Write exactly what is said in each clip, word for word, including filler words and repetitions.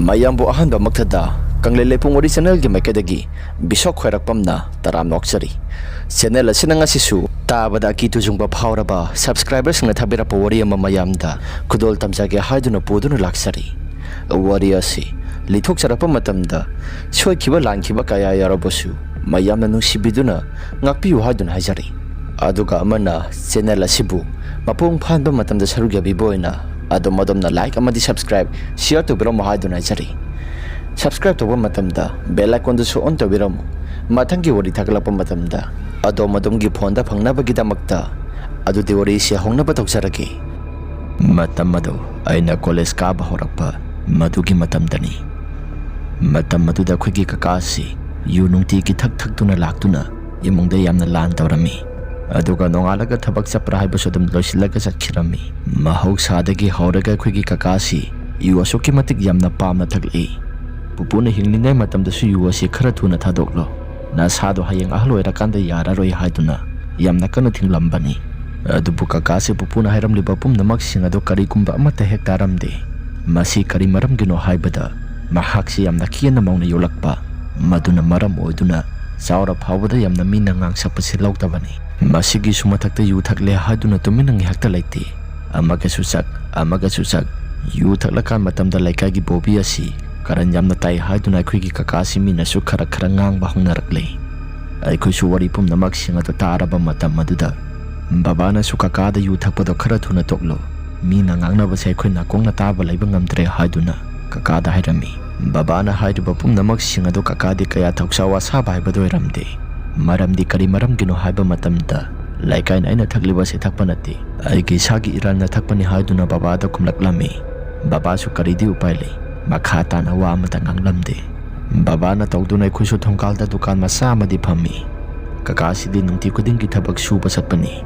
ꯃꯌꯥꯝꯕꯨ ꯑꯍꯥꯟꯕꯃꯛꯇꯗ ꯀꯪꯂꯩ ꯂꯩꯄꯨꯡ ꯋꯥꯔꯤ ꯆꯦꯅꯦꯜꯒꯤ ꯃꯥꯏꯀꯩꯗꯒꯤ ꯕꯤꯁꯣꯛ ꯈ꯭ꯋꯥꯏꯔꯥꯛꯄꯝꯅ ꯇꯔꯥꯝꯅ ꯑꯣꯛꯆꯔꯤ꯫ ꯆꯦꯅꯦꯜ ꯑꯁꯤꯅ ꯉꯁꯤꯁꯨ ꯇꯥꯕꯗ ꯑꯀꯤ ꯇꯨꯖꯨꯡꯕ ꯐꯥꯎꯔꯕ ꯁꯕꯁꯀ꯭ꯔꯥꯏꯕꯔꯁꯤꯡꯅ ꯊꯥꯕꯤꯔꯛꯄ ꯋꯥꯔꯤ ꯑꯃ ꯃꯌꯥꯝꯗ ꯈꯨꯗꯣꯜ ꯇꯝꯖꯒꯦ ꯍꯥꯏꯗꯨꯅ ꯄꯨꯗꯨꯅ ꯂꯥꯛꯆꯔꯤ꯫ ꯋꯥꯔꯤ ꯑꯁꯤ ꯂꯤꯊꯣꯛꯆꯔꯛꯄ ꯃꯇꯝꯗ ꯁꯣꯏꯈꯤꯕ ꯂꯥꯟꯈꯤꯕ ꯀꯌꯥ ꯌꯥꯎꯔꯕꯁꯨ ꯃꯌꯥꯝꯅ ꯅꯨꯡꯁꯤꯕꯤꯗꯨꯅ ꯉꯥꯛꯄꯤꯌꯨ ꯍꯥꯏꯗꯨꯅ ꯍꯥꯏꯖꯔꯤ꯫ ꯑꯗꯨꯒ ꯑꯃꯅ ꯆꯦꯅꯦꯜ ꯑꯁꯤꯕꯨ ꯃꯄꯨꯡ ꯐꯥꯍꯟꯕ ꯃꯇꯝꯗ ꯁꯔꯨꯛ ꯌꯥꯕꯤꯕ ꯑꯣꯏꯅ ꯑꯗꯣꯝ ꯑꯗꯣꯝꯅ ꯂꯥꯏꯛ ꯑꯃꯗꯤ ꯁꯕꯁꯀ꯭ꯔꯥꯏꯕ, ꯁꯤꯌꯔ ꯇꯧꯕꯤꯔꯝꯃꯨ ꯍꯥꯏꯗꯨꯅ ꯍꯥꯏꯖꯔꯤ꯫ ꯁꯕꯁꯀ꯭ꯔꯥꯏꯕ ꯇꯧꯕ ꯃꯇꯝꯗ ꯕꯦꯜ ꯑꯥꯏꯀꯣꯟꯗꯨꯁꯨ ꯑꯣꯟ ꯇꯧꯕꯤꯔꯝꯃꯨ꯫ ꯃꯊꯪꯒꯤ ꯋꯥꯔꯤ ꯊꯥꯒꯠꯂꯛꯄ ꯃꯇꯝꯗ ꯑꯗꯣꯝ ꯑꯗꯣꯝꯒꯤ ꯐꯣꯟꯗ ꯐꯪꯅꯕꯒꯤꯗꯃꯛꯇ꯫ ꯑꯗꯨꯗꯤ ꯋꯥꯔꯤꯁꯤ ꯍꯧꯅꯕ ꯇꯧꯖꯔꯒꯦ꯫ ꯃꯇꯝ ꯑꯗꯨ ꯑꯩꯅ ꯀꯣꯂꯦꯖ ꯀꯥꯕ ꯍꯧꯔꯛꯄ ꯃꯗꯨꯒꯤ ꯃꯇꯝꯗꯅꯤ꯫ ꯃꯇꯝ ꯑꯗꯨꯗ ꯑꯩꯈꯣꯏꯒꯤ ꯀꯀꯥ ꯑꯁꯤ ꯌꯨ ꯅꯨꯡꯇꯤꯒꯤ ꯊꯛ ꯊꯛꯇꯨꯅ ꯂꯥꯛꯇꯨꯅ ꯏꯃꯨꯡꯗ ꯌꯥꯝꯅ ꯂꯥꯟ ꯇꯧꯔꯝꯃꯤ꯫ ꯑꯗꯨꯒ ꯅꯣꯡꯉꯥꯜꯂꯒ ꯊꯕꯛ ꯆꯠꯄ꯭ꯔꯥ ꯍꯥꯏꯕꯁꯨ ꯑꯗꯨꯝ ꯂꯣꯏꯁꯤꯜꯂꯒ ꯆꯠꯈꯤꯔꯝꯃꯤ꯫ ꯃꯍꯧꯁꯥꯗꯒꯤ ꯍꯧꯔꯒ ꯑꯩꯈꯣꯏꯒꯤ ꯀꯀꯥ ꯑꯁꯤ ꯌꯨ ꯑꯁꯨꯛꯀꯤ ꯃꯇꯤꯛ ꯌꯥꯝꯅ ꯄꯥꯝꯅ ꯊꯛꯂꯛꯏ꯫ "ꯄꯨꯄꯨꯅ ꯍꯤꯡꯂꯤꯉꯩ ꯃꯇꯝꯗꯁꯨ ꯌꯨ ꯑꯁꯤ ꯈꯔ ꯊꯨꯅ ꯊꯥꯗꯣꯛꯂꯣ, ꯅꯁꯥꯗꯣ ꯍꯌꯦꯡ ꯑꯍꯜ ꯑꯣꯏꯔꯀꯥꯟꯗ ꯌꯥꯔꯔꯣꯏ" ꯍꯥꯏꯗꯨꯅ ꯌꯥꯝꯅ ꯀꯟꯅ ꯊꯤꯡꯂꯝꯕꯅꯤ꯫ ꯑꯗꯨꯕꯨ ꯀꯀꯥꯁꯦ ꯄꯨꯄꯨꯅ ꯍꯥꯏꯔꯝꯂꯤꯕ ꯄꯨꯝꯅꯃꯛꯁꯤꯡ ꯑꯗꯨ ꯀꯔꯤꯒꯨꯝꯕ ꯑꯃꯠꯇ ꯍꯦꯛ ꯇꯥꯔꯝꯗꯦ꯫ ꯃꯁꯤ ꯀꯔꯤ ꯃꯔꯝꯒꯤꯅꯣ ꯍꯥꯏꯕꯗ ꯃꯍꯥꯛꯁꯤ ꯌꯥꯝꯅ ꯀꯦꯅ ꯃꯧꯅ ꯌꯣꯛꯂꯛꯄ, ꯃꯗꯨꯅ ꯃꯔꯝ ꯑꯣꯏꯗꯨꯅ ꯆꯥꯎꯔ ꯐꯥꯎꯕꯗ ꯌꯥꯝꯅ ꯃꯤꯅ ꯉꯥꯡꯁꯛꯄꯁꯤ ꯂꯧꯗꯕꯅꯤ꯫ ꯃꯁꯤꯒꯤꯁꯨ ꯃꯊꯛꯇ ꯌꯨ ꯊꯛꯂꯦ ꯍꯥꯏꯗꯨꯅ ꯇꯨꯃꯤꯟꯅ ꯉꯥꯏꯍꯥꯛꯇ ꯂꯩꯇꯦ꯫ ꯑꯃꯒꯁꯨ ꯆꯠ, ꯑꯃꯒꯁꯨ ꯆꯠ꯫ ꯌꯨ ꯊꯛꯂꯀꯥꯟ ꯃꯇꯝꯗ ꯂꯩꯀꯥꯏꯒꯤ ꯕꯣꯕꯤ ꯑꯁꯤ ꯀꯔꯟ ꯌꯥꯝꯅ ꯇꯥꯏ ꯍꯥꯏꯗꯨꯅ ꯑꯩꯈꯣꯏꯒꯤ ꯀꯀꯥꯁꯤ ꯃꯤꯅꯁꯨ ꯈꯔ ꯈꯔ ꯉꯥꯡꯕ ꯍꯧꯅꯔꯛꯂꯦ꯫ ꯑꯩꯈꯣꯏꯁꯨ ꯋꯥꯔꯤ ꯄꯨꯝꯅꯃꯛꯁꯤꯡ ꯑꯗꯨ ꯇꯥꯔꯕ ꯃꯇꯝ ꯑꯗꯨꯗ ꯕꯕꯥꯅꯁꯨ ꯀꯀꯥꯗ ꯌꯨ ꯊꯛꯄꯗꯣ ꯈꯔ ꯊꯨꯅ ꯇꯣꯛꯂꯨ, ꯃꯤꯅ ꯉꯥꯡꯅꯕꯁꯦ ꯑꯩꯈꯣꯏ ꯅꯥꯀꯣꯡꯅ ꯇꯥꯕ ꯂꯩꯕ ꯉꯝꯗ꯭ꯔꯦ ꯍꯥꯏꯗꯨꯅ ꯀꯀꯥꯗ ꯍꯥꯏꯔꯝꯃꯤ꯫ ꯕꯕꯥꯅ ꯍꯥꯏꯔꯤꯕ ꯄꯨꯝꯅꯃꯛꯁꯤꯡ ꯑꯗꯨ ꯀꯀꯥꯗꯤ ꯀꯌꯥ ꯊꯧꯁꯥ ꯋꯥꯁꯥꯕ ꯍꯥꯏꯕꯗꯨ ꯑꯣꯏꯔꯝꯗꯦ꯫ ꯃꯔꯝꯗꯤ ꯀꯔꯤ ꯃꯔꯝꯒꯤꯅꯣ ꯍꯥꯏꯕ ꯃꯇꯝꯗ, "ꯂꯩꯀꯥꯏꯅ ꯑꯩꯅ ꯊꯛꯂꯤꯕꯁꯤ ꯊꯛꯄ ꯅꯠꯇꯦ, ꯑꯩꯒꯤ ꯏꯁꯥꯒꯤ ꯏꯔꯥꯟꯅ ꯊꯛꯄꯅꯤ" ꯍꯥꯏꯗꯨꯅ ꯕꯕꯥꯗ ꯈꯨꯝꯂꯛꯂꯝꯃꯤ꯫ ꯕꯕꯥꯁꯨ ꯀꯔꯤꯗꯤ ꯎꯄꯥꯏ ꯂꯩ, ꯃꯈꯥ ꯇꯥꯅ ꯋꯥ ꯑꯃꯇ ꯉꯥꯡꯂꯝꯗꯦ꯫ ꯕꯕꯥꯅ ꯇꯧꯗꯨꯅ ꯑꯩꯈꯣꯏꯁꯨ ꯊꯣꯡꯒꯥꯜꯗ ꯗꯨꯀꯥꯟ ꯃꯆꯥ ꯑꯃꯗꯤ ꯐꯝꯃꯤ꯫ ꯀꯀꯥꯁꯤꯗꯤ ꯅꯨꯡꯇꯤ ꯈꯨꯗꯤꯡꯒꯤ ꯊꯕꯛ ꯁꯨꯕ ꯆꯠꯄꯅꯤ꯫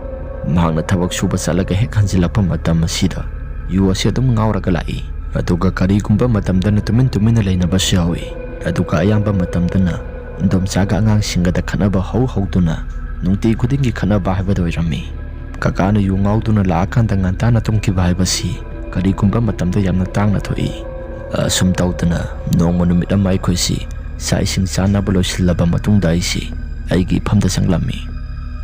ꯃꯍꯥꯛꯅ ꯊꯕꯛ ꯁꯨꯕ ꯆꯠꯂꯒ ꯍꯦꯛ ꯍꯟꯖꯤꯜꯂꯛꯄ ꯃꯇꯝ ꯑꯁꯤꯗ ꯌꯨ ꯑꯁꯤ ꯑꯗꯨꯝ ꯉꯥꯎꯔꯒ ꯂꯥꯛꯏ꯫ ꯑꯗꯨꯒ ꯀꯔꯤꯒꯨꯝꯕ ꯃꯇꯝꯗꯅ ꯇꯨꯃꯤꯟ ꯇꯨꯃꯤꯟꯅ ꯂꯩꯅꯕꯁꯨ ꯌꯥꯎꯏ꯫ ꯑꯗꯨꯒ ꯑꯌꯥꯝꯕ ꯃꯇꯝꯗꯅ ꯏꯟꯗꯣꯝꯆꯥꯒ ꯑꯉꯥꯡꯁꯤꯡꯒꯗ ꯈꯠꯅꯕ ꯍꯧ ꯍꯧꯗꯨꯅ ꯅꯨꯡꯇꯤ ꯈꯨꯗꯤꯡꯒꯤ ꯈꯠꯅꯕ ꯍꯥꯏꯕꯗꯨ ꯑꯣꯏꯔꯝꯃꯤ꯫ ꯀꯀꯥꯅ ꯌꯨ ꯉꯥꯎꯗꯨꯅ ꯂꯥꯛꯑꯀꯥꯟꯗ ꯉꯟꯇꯥꯅ ꯇꯨꯝꯈꯤꯕ ꯍꯥꯏꯕꯁꯤ ꯀꯔꯤꯒꯨꯝꯕ ꯃꯇꯝꯗ ꯌꯥꯝꯅ ꯇꯥꯡꯅ ꯊꯣꯛꯏ꯫ ꯑꯁꯨꯝ ꯇꯧꯗꯅ ꯅꯣꯡꯃ ꯅꯨꯃꯤꯠ ꯑꯃ ꯑꯩꯈꯣꯏꯁꯤ ꯆꯥꯛ ꯏꯁꯤꯡ ꯆꯥꯅꯕ ꯂꯣꯏꯁꯤꯜꯂꯕ ꯃꯇꯨꯡꯗ ꯑꯩꯁꯤ ꯑꯩꯒꯤ ꯏꯐꯝꯗ ꯆꯪꯂꯝꯃꯤ꯫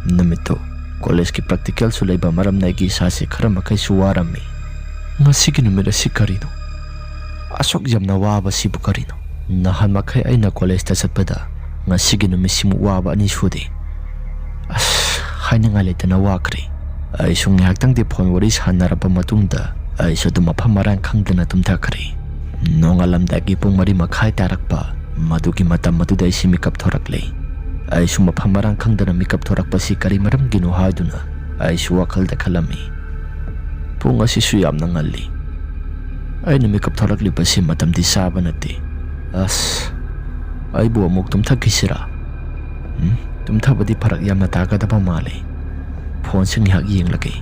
ꯅꯨꯃꯤꯠꯇꯨ ꯀꯣꯂꯦꯖꯀꯤ ꯄ꯭ꯔꯦꯛꯇꯤꯀꯦꯜꯁꯨ ꯂꯩꯕ ꯃꯔꯝꯅ ꯑꯩꯒꯤ ꯏꯁꯥꯁꯦ ꯈꯔ ꯃꯈꯩꯁꯨ ꯋꯥꯔꯝꯃꯤ꯫ ꯉꯁꯤꯒꯤ ꯅꯨꯃꯤꯠ ꯑꯁꯤ ꯀꯔꯤꯅꯣ? ꯑꯁꯨꯛ ꯌꯥꯝꯅ ꯋꯥꯕꯁꯤꯕꯨ ꯀꯔꯤꯅꯣ? ꯅꯍꯥꯟ ꯃꯈꯩ ꯑꯩꯅ ꯀꯣꯂꯦꯖꯇ ꯆꯠꯄꯗ ꯉꯁꯤꯒꯤ ꯅꯨꯃꯤꯠꯁꯤꯃꯨꯛ ꯋꯥꯕ ꯑꯅꯤ ꯁꯨꯗꯦ꯫ ꯑꯁ, ꯍꯥꯏꯅꯤꯡꯉꯥꯏ ꯂꯩꯇꯅ ꯋꯥꯈ꯭ꯔꯦ꯫ ꯑꯩꯁꯨ ꯉꯥꯏꯍꯥꯛꯇꯪꯗꯤ ꯐꯣꯟ ꯋꯥꯔꯤ ꯁꯥꯟꯅꯔꯕ ꯃꯇꯨꯡꯗ ꯑꯩꯁꯨ ꯑꯗꯨꯝ ꯃꯐꯝ ꯃꯔꯥꯡ ꯈꯪꯗꯅ ꯇꯨꯝꯊꯈ꯭ꯔꯦ꯫ ꯅꯣꯡꯉꯥꯜꯂꯝꯗꯥꯏꯒꯤ ꯄꯨꯡ ꯃꯔꯤ ꯃꯈꯥꯏ ꯇꯥꯔꯛꯄ ꯃꯗꯨꯒꯤ ꯃꯇꯝ ꯑꯗꯨꯗ ꯑꯩꯁꯤ ꯃꯤꯀꯞ ꯊꯣꯔꯛꯂꯦ꯫ ꯑꯩꯁꯨ ꯃꯐꯝ ꯃꯔꯥꯡ ꯈꯪꯗꯅ ꯃꯤꯀꯞ ꯊꯣꯔꯛꯄꯁꯤ ꯀꯔꯤ ꯃꯔꯝꯒꯤꯅꯣ ꯍꯥꯏꯗꯨꯅ ꯑꯩꯁꯨ ꯋꯥꯈꯜꯗ ꯈꯜꯂꯝꯃꯤ꯫ ꯄꯨꯡ ꯑꯁꯤꯁꯨ ꯌꯥꯝꯅ ꯉꯜꯂꯤ꯫ ꯑꯩꯅ ꯃꯤꯀꯞ ꯊꯣꯔꯛꯂꯤꯕꯁꯤ ꯃꯇꯝꯗꯤ ꯆꯥꯕ ꯅꯠꯇꯦ꯫ ꯑꯁ, ꯑꯩꯕꯨ ꯑꯃꯨꯛ ꯇꯨꯝꯊꯈꯤꯁꯤꯔꯥ? ꯎꯝ, ꯇꯨꯝꯊꯕꯗꯤ ꯐꯔꯛ ꯌꯥꯝꯅ ꯇꯥꯒꯗꯕ ꯃꯥꯜꯂꯤ꯫ ꯐꯣꯟꯁꯤ ꯉꯥꯏꯍꯥꯛ ꯌꯦꯡꯂꯒꯦ꯫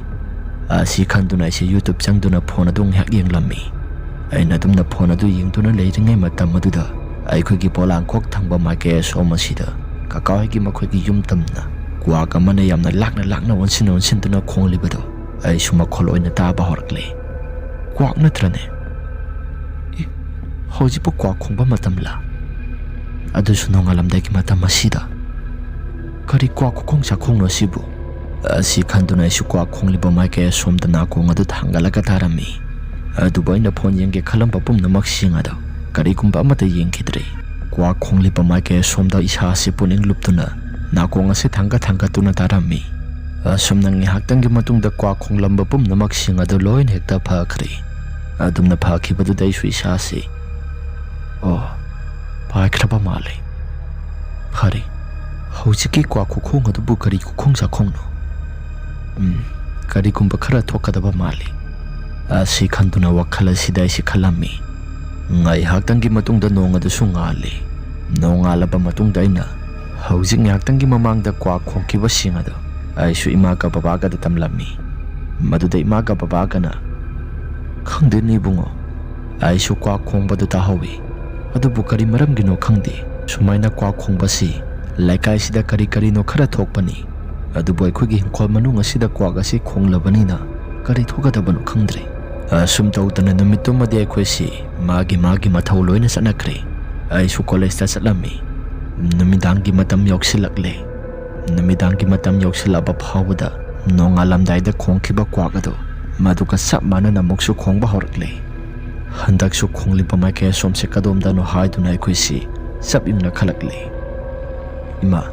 ꯑꯁꯤ ꯈꯟꯗꯨꯅ ꯑꯩꯁꯦ YouTube ꯆꯪꯗꯨꯅ ꯐꯣꯟ ꯑꯗꯨ ꯉꯥꯏꯍꯥꯛ ꯌꯦꯡꯂꯝꯃꯤ꯫ ꯑꯩꯅ ꯑꯗꯨꯝꯅ ꯐꯣꯟ ꯑꯗꯨ ꯌꯦꯡꯗꯨꯅ ꯂꯩꯔꯤꯉꯩ ꯃꯇꯝ ꯑꯗꯨꯗ ꯑꯩꯈꯣꯏꯒꯤ ꯄꯣꯂꯥꯡꯈꯣꯛ ꯊꯪꯕ ꯃꯥꯏꯀꯩ ꯑꯁꯣꯝ ꯑꯁꯤꯗ ꯀꯀꯥ ꯍꯣꯏꯒꯤ ꯃꯈꯣꯏꯒꯤ ꯌꯨꯝ ꯇꯝꯅ ꯀ꯭ꯋꯥꯛ ꯑꯃꯅ ꯌꯥꯝꯅ ꯂꯥꯛꯅ ꯂꯥꯛꯅ ꯑꯣꯟꯁꯤꯟ ꯑꯣꯟꯁꯤꯟꯗꯨꯅ ꯈꯣꯡꯂꯤꯕꯗꯨ ꯑꯩꯁꯨ ꯃꯈꯣꯜ ꯑꯣꯏꯅ ꯇꯥꯕ ꯍꯧꯔꯛꯂꯦ꯫ ꯀ꯭ꯋꯥꯛ ꯅꯠꯇ꯭ꯔꯅꯦ? ꯑꯦ, ꯍꯧꯖꯤꯛꯄꯨ ꯀ꯭ꯋꯥꯛ ꯈꯣꯡꯕ ꯃꯇꯝꯂꯥ? ꯑꯗꯨꯁꯨ ꯅꯣꯡꯉꯥꯜꯂꯝꯗꯥꯏꯒꯤ ꯃꯇꯝ ꯑꯁꯤꯗ? ꯀꯔꯤ ꯀ꯭ꯋꯥꯛ ꯈꯨꯈꯣꯡ ꯆꯥꯈꯣꯡꯅꯣ ꯑꯁꯤꯕꯨ? ꯑꯁꯤ ꯈꯟꯗꯨꯅ ꯑꯩꯁꯨ ꯀ꯭ꯋꯥꯛ ꯈꯣꯡꯂꯤꯕ ꯃꯥꯏꯀꯩ ꯑꯁꯣꯝꯗ ꯅꯥꯀꯣꯡ ꯑꯗꯨ ꯊꯥꯡꯒꯠꯂꯒ ꯇꯥꯔꯝꯃꯤ꯫ ꯑꯗꯨꯕꯨ ꯑꯩꯅ ꯐꯣꯟ ꯌꯦꯡꯒꯦ ꯈꯜꯂꯝꯕ ꯄꯨꯝꯅꯃꯛꯁꯤꯡ ꯑꯗꯨ ꯀꯔꯤꯒꯨꯝꯕ ꯑꯃꯠꯇ ꯌꯦꯡꯈꯤꯗ꯭ꯔꯦ꯫ ꯀ꯭ꯋꯥꯛ ꯈꯣꯡꯂꯤꯕ ꯃꯥꯏꯀꯩ ꯑꯁꯣꯝꯗ ꯏꯁꯥ ꯑꯁꯤ ꯄꯨꯛꯅꯤꯡ ꯂꯨꯞꯇꯨꯅ ꯅꯥꯀꯣꯡ ꯑꯁꯤ ꯊꯥꯡꯒꯠ ꯊꯥꯡꯒꯠꯇꯨꯅ ꯇꯥꯔꯝꯃꯤ꯫ ꯑꯁꯨꯝꯅ ꯉꯥꯏꯍꯥꯛꯇꯪꯒꯤ ꯃꯇꯨꯡꯗ ꯀ꯭ꯋꯥꯛ ꯈꯣꯡꯂꯝꯕ ꯄꯨꯝꯅꯃꯛꯁꯤꯡ ꯑꯗꯨ ꯂꯣꯏꯅ ꯍꯦꯛꯇ ꯐꯈ꯭ꯔꯦ꯫ ꯑꯗꯨꯝꯅ ꯐꯈꯤꯕꯗꯨꯗ ꯑꯩꯁꯨ ꯏꯁꯥꯁꯤ, "ꯑꯣ, ꯄꯥꯏꯈ꯭ꯔꯕ ꯃꯥꯜꯂꯦ꯫ ꯐꯔꯦ, ꯍꯧꯖꯤꯛꯀꯤ ꯀ꯭ꯋꯥꯛ ꯈꯨꯈꯣꯡ ꯑꯗꯨꯕꯨ ꯀꯔꯤ ꯈꯨꯈꯣꯡ ꯆꯥꯈꯣꯡꯅꯣ? ꯎꯝ, ꯀꯔꯤꯒꯨꯝꯕ ꯈꯔ ꯊꯣꯛꯀꯗꯕ ꯃꯥꯜꯂꯤ"꯫ ꯑꯁꯤ ꯈꯟꯗꯨꯅ ꯋꯥꯈꯜ ꯑꯁꯤꯗ ꯑꯩꯁꯤ ꯈꯜꯂꯝꯃꯤ꯫ ꯉꯥꯏꯍꯥꯛꯇꯪꯒꯤ ꯃꯇꯨꯡꯗ ꯅꯣꯡ ꯑꯗꯨꯁꯨ ꯉꯥꯜꯂꯤ꯫ ꯅꯣꯡꯉꯥꯜꯂꯕ ꯃꯇꯨꯡꯗ ꯑꯩꯅ ꯍꯧꯖꯤꯛ ꯉꯥꯏꯍꯥꯛꯇꯪꯒꯤ ꯃꯃꯥꯡꯗ ꯀ꯭ꯋꯥꯛ ꯈꯣꯡꯈꯤꯕꯁꯤꯡ ꯑꯗꯨ ꯑꯩꯁꯨ ꯏꯃꯥꯒ ꯕꯕꯥꯒꯗ ꯇꯝꯂꯝꯃꯤ꯫ ꯃꯗꯨꯗ ꯏꯃꯥꯒ ꯕꯕꯥꯒꯅ, "ꯈꯪꯗꯦꯅꯦ ꯏꯕꯨꯡꯉꯣ, ꯑꯩꯁꯨ ꯀ꯭ꯋꯥꯛ ꯈꯣꯡꯕꯗꯨ ꯇꯥꯍꯧꯏ, ꯑꯗꯨꯕꯨ ꯀꯔꯤ ꯃꯔꯝꯒꯤꯅꯣ ꯈꯪꯗꯦ꯫ ꯁꯨꯃꯥꯏꯅ ꯀ꯭ꯋꯥꯛ ꯈꯣꯡꯕꯁꯤ ꯂꯩꯀꯥꯏꯁꯤꯗ ꯀꯔꯤ ꯀꯔꯤꯅꯣ ꯈꯔ ꯊꯣꯛꯄꯅꯤ, ꯑꯗꯨꯕꯨ ꯑꯩꯈꯣꯏꯒꯤ ꯏꯪꯈꯣꯜ ꯃꯅꯨꯡ ꯑꯁꯤꯗ ꯀ꯭ꯋꯥꯛ ꯑꯁꯤ ꯈꯣꯡꯂꯕꯅꯤꯅ ꯀꯔꯤ ꯊꯣꯛꯀꯗꯕꯅꯣ ꯈꯪꯗ꯭ꯔꯦ"꯫ ꯑꯁꯨꯝ ꯇꯧꯗꯅ ꯅꯨꯃꯤꯠꯇꯨꯃꯗꯤ ꯑꯩꯈꯣꯏꯁꯤ ꯃꯥꯒꯤ ꯃꯥꯒꯤ ꯃꯊꯧ ꯂꯣꯏꯅ ꯆꯠꯅꯈ꯭ꯔꯦ꯫ ꯑꯩꯁꯨ ꯀꯣꯂꯦꯖꯇ ꯆꯠꯂꯝꯃꯤ꯫ ꯅꯨꯃꯤꯗꯥꯡꯒꯤ ꯃꯇꯝ ꯌꯧꯁꯤꯜꯂꯛꯂꯦ꯫ ꯅꯨꯃꯤꯗꯥꯡꯒꯤ ꯃꯇꯝ ꯌꯧꯁꯤꯜꯂꯛꯑꯕ ꯐꯥꯎꯕꯗ ꯅꯣꯡꯉꯥꯜꯂꯝꯗꯥꯏꯗ ꯈꯣꯡꯈꯤꯕ ꯀ꯭ꯋꯥꯛ ꯑꯗꯨ ꯃꯗꯨꯒ ꯆꯞ ꯃꯥꯟꯅꯅ ꯑꯃꯨꯛꯁꯨ ꯈꯣꯡꯕ ꯍꯧꯔꯛꯂꯦ꯫ ꯍꯟꯗꯛꯁꯨ ꯈꯣꯡꯂꯤꯕ ꯃꯥꯏꯀꯩ ꯑꯁꯣꯝꯁꯦ ꯀꯗꯣꯝꯗꯅꯣ ꯍꯥꯏꯗꯨꯅ ꯑꯩꯈꯣꯏꯁꯤ ꯆꯞ ꯌꯨꯡꯅ ꯈꯜꯂꯛꯂꯦ꯫ "ꯏꯃꯥ,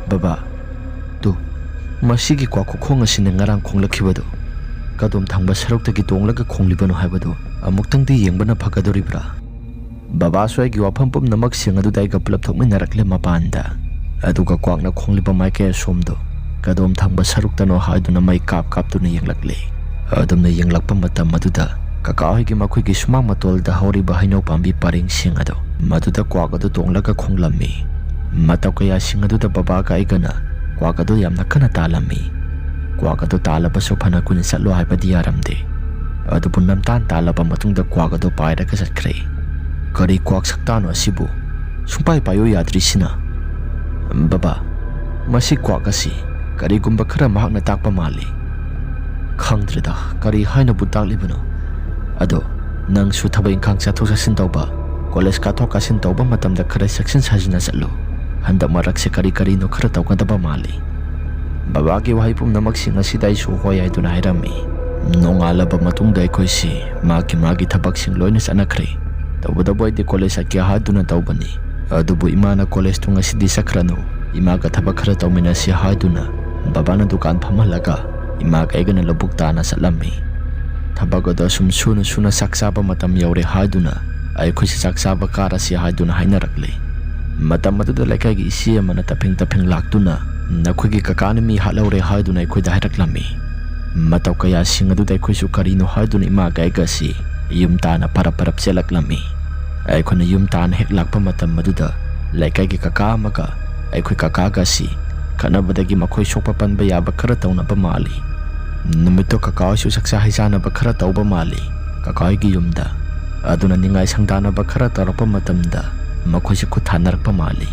ꯕꯕꯥ, ꯇꯨ, ꯃꯁꯤꯒꯤ ꯀ꯭ꯋꯥꯛ ꯈꯨꯈꯣꯡ ꯑꯁꯤꯅ ꯉꯔꯥꯡ ꯈꯣꯡꯂꯛꯈꯤꯕꯗꯨ ꯀꯗꯣꯝ ꯊꯪꯕ ꯁꯔꯨꯛꯇꯒꯤ ꯇꯣꯡꯂꯒ ꯈꯣꯡꯂꯤꯕꯅꯣ ꯍꯥꯏꯕꯗꯨ ꯑꯃꯨꯛꯇꯪꯗꯤ ꯌꯦꯡꯕꯅ ꯐꯒꯗꯧꯔꯤꯕ꯭ꯔꯥ?" ꯕꯕꯥꯁꯨ ꯑꯩꯒꯤ ꯋꯥꯐꯝ ꯄꯨꯝꯅꯃꯛꯁꯤꯡ ꯑꯗꯨꯗ ꯑꯩꯒ ꯄꯨꯂꯞ ꯊꯣꯛꯃꯤꯟꯅꯔꯛꯂꯦ ꯃꯄꯥꯟꯗ꯫ ꯑꯗꯨꯒ ꯀ꯭ꯋꯥꯛꯅ ꯈꯣꯡꯂꯤꯕ ꯃꯥꯏꯀꯩ ꯑꯁꯣꯝꯗꯨ ꯀꯗꯣꯝ ꯊꯪꯕ ꯁꯔꯨꯛꯇꯅꯣ ꯍꯥꯏꯗꯨꯅ ꯃꯩ ꯀꯥꯞ ꯀꯥꯞꯇꯨꯅ ꯌꯦꯡꯂꯛꯂꯦ꯫ ꯑꯗꯨꯝꯅ ꯌꯦꯡꯂꯛꯄ ꯃꯇꯝ ꯑꯗꯨꯗ ꯀꯀꯥ ꯍꯣꯏꯒꯤ ꯃꯈꯣꯏꯒꯤ ꯁꯨꯃꯥꯡ ꯃꯇꯣꯜꯗ ꯍꯧꯔꯤꯕ ꯍꯩꯅꯧ ꯄꯥꯝꯕꯤ ꯄꯔꯦꯡꯁꯤꯡ ꯑꯗꯨ ꯃꯗꯨꯗ ꯀ꯭ꯋꯥꯛ ꯑꯗꯨ ꯇꯣꯡꯂꯒ ꯈꯣꯡꯂꯝꯃꯤ꯫ ꯃꯇꯧ ꯀꯌꯥꯁꯤꯡ ꯑꯗꯨꯗ ꯕꯕꯥꯒ ꯑꯩꯒꯅ ꯀ꯭ꯋꯥꯛ ꯑꯗꯨ ꯌꯥꯝꯅ ꯀꯟꯅ ꯇꯥꯜꯂꯝꯃꯤ꯫ ꯀ꯭ꯋꯥꯛ ꯑꯗꯨ ꯇꯥꯜꯂꯕꯁꯨ ꯐꯅ ꯀꯨꯏꯅ ꯆꯠꯂꯣ ꯍꯥꯏꯕꯗꯤ ꯌꯥꯔꯝꯗꯦ꯫ ꯑꯗꯨꯕꯨ ꯅꯝꯇꯥꯟ ꯇꯥꯜꯂꯕ ꯃꯇꯨꯡꯗ ꯀ꯭ꯋꯥꯛ ꯑꯗꯨ ꯄꯥꯏꯔꯒ ꯆꯠꯈ꯭ꯔꯦ꯫ "ꯀꯔꯤ ꯀ꯭ꯋꯥꯛ ꯁꯛꯇꯥꯅꯣ ꯑꯁꯤꯕꯨ? ꯁꯨꯡꯄꯥꯏ ꯄꯥꯏꯌꯨ ꯌꯥꯗ꯭ꯔꯤꯁꯤꯅ?" "ꯕꯕꯥ, ꯃꯁꯤ ꯀ꯭ꯋꯥꯛ ꯑꯁꯤ ꯀꯔꯤꯒꯨꯝꯕ ꯈꯔ ꯃꯍꯥꯛꯅ ꯇꯥꯛꯄ ꯃꯥꯜꯂꯤ꯫ ꯈꯪꯗ꯭ꯔꯦꯗ, ꯀꯔꯤ ꯍꯥꯏꯅꯕꯨ ꯇꯥꯛꯂꯤꯕꯅꯣ? ꯑꯗꯣ ꯅꯪꯁꯨ ꯊꯕꯛ ꯏꯪꯈꯥꯡ ꯆꯠꯊꯣꯛ ꯆꯠꯁꯤꯟ ꯇꯧꯕ, ꯀꯣꯂꯦꯖ ꯀꯥꯊꯣꯛ ꯀꯥꯁꯤꯟ ꯇꯧꯕ ꯃꯇꯝꯗ ꯈꯔ ꯆꯦꯛꯁꯤꯟ ꯁꯥꯖꯤꯟꯅ ꯆꯠꯂꯨ꯫ ꯍꯟꯗꯛ ꯃꯔꯛꯁꯦ ꯀꯔꯤ ꯀꯔꯤꯅꯣ ꯈꯔ ꯇꯧꯒꯗꯕ ꯃꯥꯜꯂꯤ꯫" ꯕꯕꯥꯒꯤ ꯋꯥꯍꯩ ꯄꯨꯝꯅꯃꯛꯁꯤꯡ ꯑꯁꯤꯗ ꯑꯩꯁꯨ ꯍꯣꯏ ꯍꯥꯏꯗꯨꯅ ꯍꯥꯏꯔꯝꯃꯤ꯫ ꯅꯣꯡꯉꯥꯜꯂꯕ ꯃꯇꯨꯡꯗ ꯑꯩꯈꯣꯏꯁꯤ ꯃꯥꯒꯤ ꯃꯥꯒꯤ ꯊꯕꯛꯁꯤꯡ ꯂꯣꯏꯅ ꯆꯠꯅꯈ꯭ꯔꯦ꯫ ꯇꯧꯕꯇꯕꯨ ꯑꯩꯗꯤ ꯀꯣꯂꯦꯖ ꯆꯠꯀꯦ ꯍꯥꯏꯗꯨꯅ ꯇꯧꯕꯅꯤ꯫ ꯑꯗꯨꯕꯨ ꯏꯃꯥꯅ "ꯀꯣꯂꯦꯖꯇꯨ ꯉꯁꯤꯗꯤ ꯆꯠꯈ꯭ꯔꯅꯨ, ꯏꯃꯥꯒ ꯊꯕꯛ ꯈꯔ ꯇꯧꯃꯤꯟꯅꯁꯤ" ꯍꯥꯏꯗꯨꯅ ꯕꯕꯥꯅ ꯗꯨꯀꯥꯟ ꯐꯝꯍꯜꯂꯒ ꯏꯃꯥꯒ ꯑꯩꯒꯅ ꯂꯧꯕꯨꯛ ꯇꯥꯟꯅ ꯆꯠꯂꯝꯃꯤ꯫ ꯊꯕꯛ ꯑꯗꯨ ꯑꯁꯨꯝ ꯁꯨꯅ ꯁꯨꯅ ꯆꯥꯛ ꯆꯥꯕ ꯃꯇꯝ ꯌꯧꯔꯦ ꯍꯥꯏꯗꯨꯅ ꯑꯩꯈꯣꯏꯁꯤ ꯆꯥꯛ ꯆꯥꯕ ꯀꯥꯔꯁꯤ ꯍꯥꯏꯗꯨꯅ ꯍꯥꯏꯅꯔꯛꯂꯦ꯫ ꯃꯇꯝ ꯑꯗꯨꯗ ꯂꯩꯀꯥꯏꯒꯤ ꯏꯆꯦ ꯑꯃꯅ ꯇꯞꯐꯤꯡ ꯇꯞꯐꯤꯡ ꯂꯥꯛꯇꯨꯅ "ꯅꯈꯣꯏꯒꯤ ꯀꯀꯥꯅ ꯃꯤ ꯍꯥꯠꯍꯧꯔꯦ" ꯍꯥꯏꯗꯨꯅ ꯑꯩꯈꯣꯏꯗ ꯍꯥꯏꯔꯛꯂꯝꯃꯤ꯫ ꯃꯇꯧ ꯀꯌꯥꯁꯤꯡ ꯑꯗꯨꯗ ꯑꯩꯈꯣꯏꯁꯨ ꯀꯔꯤꯅꯣ ꯍꯥꯏꯗꯨꯅ ꯏꯃꯥꯒ ꯑꯩꯒ ꯑꯁꯤ ꯌꯨꯝ ꯇꯥꯟꯅ ꯄꯔꯞ ꯄꯔꯞ ꯆꯦꯜꯂꯛꯂꯝꯃꯤ꯫ ꯑꯩꯈꯣꯏꯅ ꯌꯨꯝ ꯇꯥꯟꯅ ꯍꯦꯛ ꯂꯥꯛꯄ ꯃꯇꯝ ꯑꯗꯨꯗ ꯂꯩꯀꯥꯏꯒꯤ ꯀꯀꯥ ꯑꯃꯒ ꯑꯩꯈꯣꯏ ꯀꯀꯥꯒ ꯑꯁꯤ ꯈꯠꯅꯕꯗꯒꯤ ꯃꯈꯣꯏ ꯁꯣꯛꯄ ꯄꯟꯕ ꯌꯥꯕ ꯈꯔ ꯇꯧꯅꯕ ꯃꯥꯜꯂꯤ꯫ ꯅꯨꯃꯤꯠꯇꯣ ꯀꯀꯥ ꯍꯣꯏꯁꯨ ꯆꯥꯛꯆꯥ ꯍꯩꯖꯥꯅꯕ ꯈꯔ ꯇꯧꯕ ꯃꯥꯜꯂꯤ꯫ ꯀꯀꯥ ꯍꯣꯏꯒꯤ ꯌꯨꯝꯗ꯫ ꯑꯗꯨꯅ ꯅꯤꯡꯉꯥꯏ ꯁꯪꯗꯥꯅꯕ ꯈꯔ ꯇꯧꯔꯛꯄ ꯃꯇꯝꯗ ꯃꯈꯣꯏꯁꯦ ꯈꯨꯠ ꯊꯥꯅꯔꯛꯄ ꯃꯥꯜꯂꯤ꯫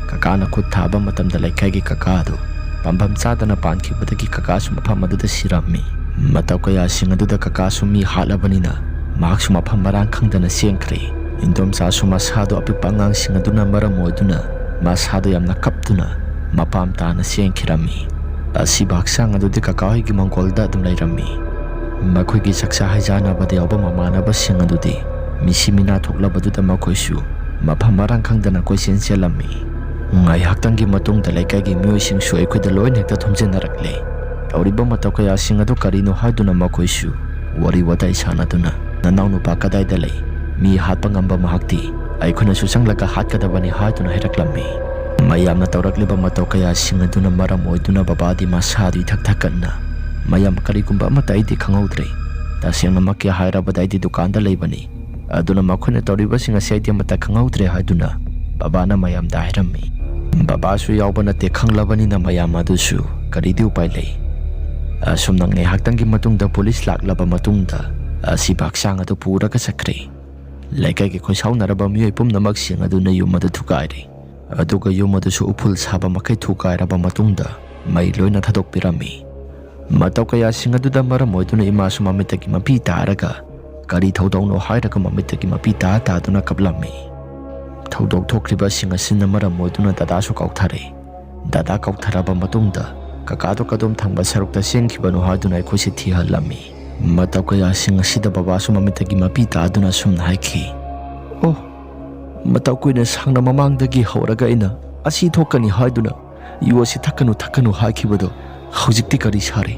ꯀꯀꯥꯅ ꯈꯨꯠ ꯊꯥꯕ ꯃꯇꯝꯗ ꯂꯩꯀꯥꯏꯒꯤ ꯀꯀꯥ ꯑꯗꯨ ꯄꯥꯝꯐꯝ ꯆꯥꯗꯅ ꯄꯥꯟꯈꯤꯕꯗꯒꯤ ꯀꯀꯥꯁꯨ ꯃꯐꯝ ꯑꯗꯨꯗ ꯁꯤꯔꯝꯃꯤ꯫ ꯃꯇꯧ ꯀꯌꯥꯁꯤꯡ ꯑꯗꯨꯗ ꯀꯀꯥꯁꯨ ꯃꯤ ꯍꯥꯠꯂꯕꯅꯤꯅ ꯃꯍꯥꯛꯁꯨ ꯃꯐꯝ ꯃꯔꯥꯡ ꯈꯪꯗꯅ ꯆꯦꯟꯈ꯭ꯔꯦ꯫ ꯏꯟꯗꯣꯝꯆꯥꯁꯨ ꯃꯁꯥꯗꯣ ꯑꯄꯤꯛꯄ ꯑꯉꯥꯡꯁꯤꯡ ꯑꯗꯨꯅ ꯃꯔꯝ ꯑꯣꯏꯗꯨꯅ ꯃꯁꯥꯗꯣ ꯌꯥꯝꯅ ꯀꯞꯇꯨꯅ ꯃꯄꯥꯝ ꯇꯥꯅ ꯆꯦꯟꯈꯤꯔꯝꯃꯤ꯫ ꯑꯁꯤꯕ ꯍꯛꯆꯥꯡ ꯑꯗꯨꯗꯤ ꯀꯀꯥ ꯍꯣꯏꯒꯤ ꯃꯪꯒꯣꯜꯗ ꯑꯗꯨꯝ ꯂꯩꯔꯝꯃꯤ꯫ ꯃꯈꯣꯏꯒꯤ ꯆꯥꯛꯆꯥ ꯍꯩꯖꯥꯟꯅꯕꯗ ꯌꯥꯎꯕ ꯃꯃꯥꯟꯅꯕꯁꯤꯡ ꯑꯗꯨꯗꯤ ꯃꯤꯁꯤ ꯃꯤꯅꯥ ꯊꯣꯛꯂꯕꯗꯨꯗ ꯃꯈꯣꯏꯁꯨ ꯃꯐꯝ ꯃꯔꯥꯡ ꯈꯪꯗꯅ ꯀꯣꯏꯆꯦꯟ ꯆꯦꯜꯂꯝꯃꯤ꯫ ꯉꯥꯏꯍꯥꯛꯇꯪꯒꯤ ꯃꯇꯨꯡꯗ ꯂꯩꯀꯥꯏꯒꯤ ꯃꯤꯑꯣꯏꯁꯤꯡꯁꯨ ꯑꯩꯈꯣꯏꯗ ꯂꯣꯏꯅ ꯍꯦꯛꯇ ꯊꯣꯝꯖꯤꯟꯅꯔꯛꯂꯦ꯫ ꯇꯧꯔꯤꯕ ꯃꯇꯧ ꯀꯌꯥꯁꯤꯡ ꯑꯗꯨ ꯀꯔꯤꯅꯣ ꯍꯥꯏꯗꯨꯅ ꯃꯈꯣꯏꯁꯨ ꯋꯥꯔꯤ ꯋꯥꯇꯥꯏ ꯁꯥꯟꯅꯗꯨꯅ, "ꯅꯅꯥꯎꯅꯨꯄꯥ ꯀꯗꯥꯏꯗ ꯂꯩ? ꯃꯤ ꯍꯥꯠꯄ ꯉꯝꯕ ꯃꯍꯥꯛꯇꯤ ꯑꯩꯈꯣꯏꯅꯁꯨ ꯆꯪꯂꯒ ꯍꯥꯠꯀꯗꯕꯅꯤ" ꯍꯥꯏꯗꯨꯅ ꯍꯥꯏꯔꯛꯂꯝꯃꯤ꯫ ꯃꯌꯥꯝꯅ ꯇꯧꯔꯛꯂꯤꯕ ꯃꯇꯧ ꯀꯌꯥꯁꯤꯡ ꯑꯗꯨꯅ ꯃꯔꯝ ꯑꯣꯏꯗꯨꯅ ꯕꯕꯥꯗꯤ ꯃꯁꯥꯗꯨ ꯏꯊꯛ ꯊꯛꯀꯠꯅ, "ꯃꯌꯥꯝ, ꯀꯔꯤꯒꯨꯝꯕ ꯑꯃꯠꯇ ꯑꯩꯗꯤ ꯈꯪꯍꯧꯗ꯭ꯔꯦ꯫ ꯇꯁꯦꯡꯅꯃꯛꯀꯤ ꯍꯥꯏꯔꯕꯗ ꯑꯩꯗꯤ ꯗꯨꯀꯥꯟꯗ ꯂꯩꯕꯅꯤ꯫ ꯑꯗꯨꯅ ꯃꯈꯣꯏꯅ ꯇꯧꯔꯤꯕꯁꯤꯡ ꯑꯁꯤ ꯑꯩꯗꯤ ꯑꯃꯠꯇ ꯈꯪꯍꯧꯗ꯭ꯔꯦ" ꯍꯥꯏꯗꯨꯅ ꯕꯕꯥꯅ ꯃꯌꯥꯝꯗ ꯍꯥꯏꯔꯝꯃꯤ꯫ ꯕꯕꯥꯁꯨ ꯌꯥꯎꯕ ꯅꯠꯇꯦ, ꯈꯪꯂꯕꯅꯤꯅ ꯃꯌꯥꯝ ꯑꯗꯨꯁꯨ ꯀꯔꯤꯗꯤ ꯎꯄꯥꯏ ꯂꯩ? ꯑꯁꯨꯝꯅ ꯉꯥꯏꯍꯥꯛꯇꯪꯒꯤ ꯃꯇꯨꯡꯗ ꯄꯨꯂꯤꯁ ꯂꯥꯛꯂꯕ ꯃꯇꯨꯡꯗ ꯑꯁꯤꯕ ꯍꯛꯆꯥꯡ ꯑꯗꯨ ꯄꯨꯔꯒ ꯆꯠꯈ꯭ꯔꯦ꯫ ꯂꯩꯀꯥꯏꯒꯤ ꯈꯣꯏꯁꯥꯎꯅꯔꯕ ꯃꯤꯑꯣꯏ ꯄꯨꯝꯅꯃꯛꯁꯤꯡ ꯑꯗꯨꯅ ꯌꯨꯝ ꯑꯗꯨ ꯊꯨꯒꯥꯏꯔꯦ꯫ ꯑꯗꯨꯒ ꯌꯨꯝ ꯑꯗꯨꯁꯨ ꯎꯐꯨꯜ ꯁꯥꯕ ꯃꯈꯩ ꯊꯨꯒꯥꯏꯔꯕ ꯃꯇꯨꯡꯗ ꯃꯩ ꯂꯣꯏꯅ ꯊꯥꯗꯣꯛꯄꯤꯔꯝꯃꯤ꯫ ꯃꯇꯧ ꯀꯌꯥꯁꯤꯡ ꯑꯗꯨꯗ ꯃꯔꯝ ꯑꯣꯏꯗꯨꯅ ꯏꯃꯥꯁꯨ ꯃꯃꯤꯠꯇꯒꯤ ꯃꯄꯤ ꯇꯥꯔꯒ ꯀꯔꯤ ꯊꯧꯗꯣꯛꯅꯣ ꯍꯥꯏꯔꯒ ꯃꯃꯤꯠꯇꯒꯤ ꯃꯄꯤ ꯇꯥ ꯇꯥꯗꯨꯅ ꯀꯞꯂꯝꯃꯤ꯫ ꯊꯧꯗꯣꯛ ꯊꯣꯛꯈ꯭ꯔꯤꯕꯁꯤꯡ ꯑꯁꯤꯅ ꯃꯔꯝ ꯑꯣꯏꯗꯨꯅ ꯗꯗꯥꯁꯨ ꯀꯥꯎꯊꯔꯦ꯫ ꯗꯗꯥ ꯀꯥꯎꯊꯔꯕ ꯃꯇꯨꯡꯗ ꯀꯀꯥꯗꯣ ꯀꯗꯣꯝ ꯊꯪꯕ ꯁꯔꯨꯛꯇ ꯆꯦꯟꯈꯤꯕꯅꯣ ꯍꯥꯏꯗꯨꯅ ꯑꯩꯈꯣꯏꯁꯦ ꯊꯤꯍꯜꯂꯝꯃꯤ꯫ ꯃꯇꯧ ꯀꯌꯥꯁꯤꯡ ꯑꯁꯤꯗ ꯕꯕꯥꯁꯨ ꯃꯃꯤꯠꯇꯒꯤ ꯃꯄꯤ ꯇꯥꯗꯨꯅ ꯑꯁꯨꯝꯅ ꯍꯥꯏꯈꯤ, "ꯑꯣ, ꯃꯇꯧ ꯀꯨꯏꯅ ꯁꯥꯡꯅ ꯃꯃꯥꯡꯗꯒꯤ ꯍꯧꯔꯒ ꯑꯩꯅ ꯑꯁꯤ ꯊꯣꯛꯀꯅꯤ ꯍꯥꯏꯗꯨꯅ ꯌꯨ ꯑꯁꯤ ꯊꯛꯀꯅꯨ, ꯊꯛꯀꯅꯨ ꯍꯥꯏꯈꯤꯕꯗꯣ ꯍꯧꯖꯤꯛꯇꯤ ꯀꯔꯤ ꯁꯥꯔꯦ?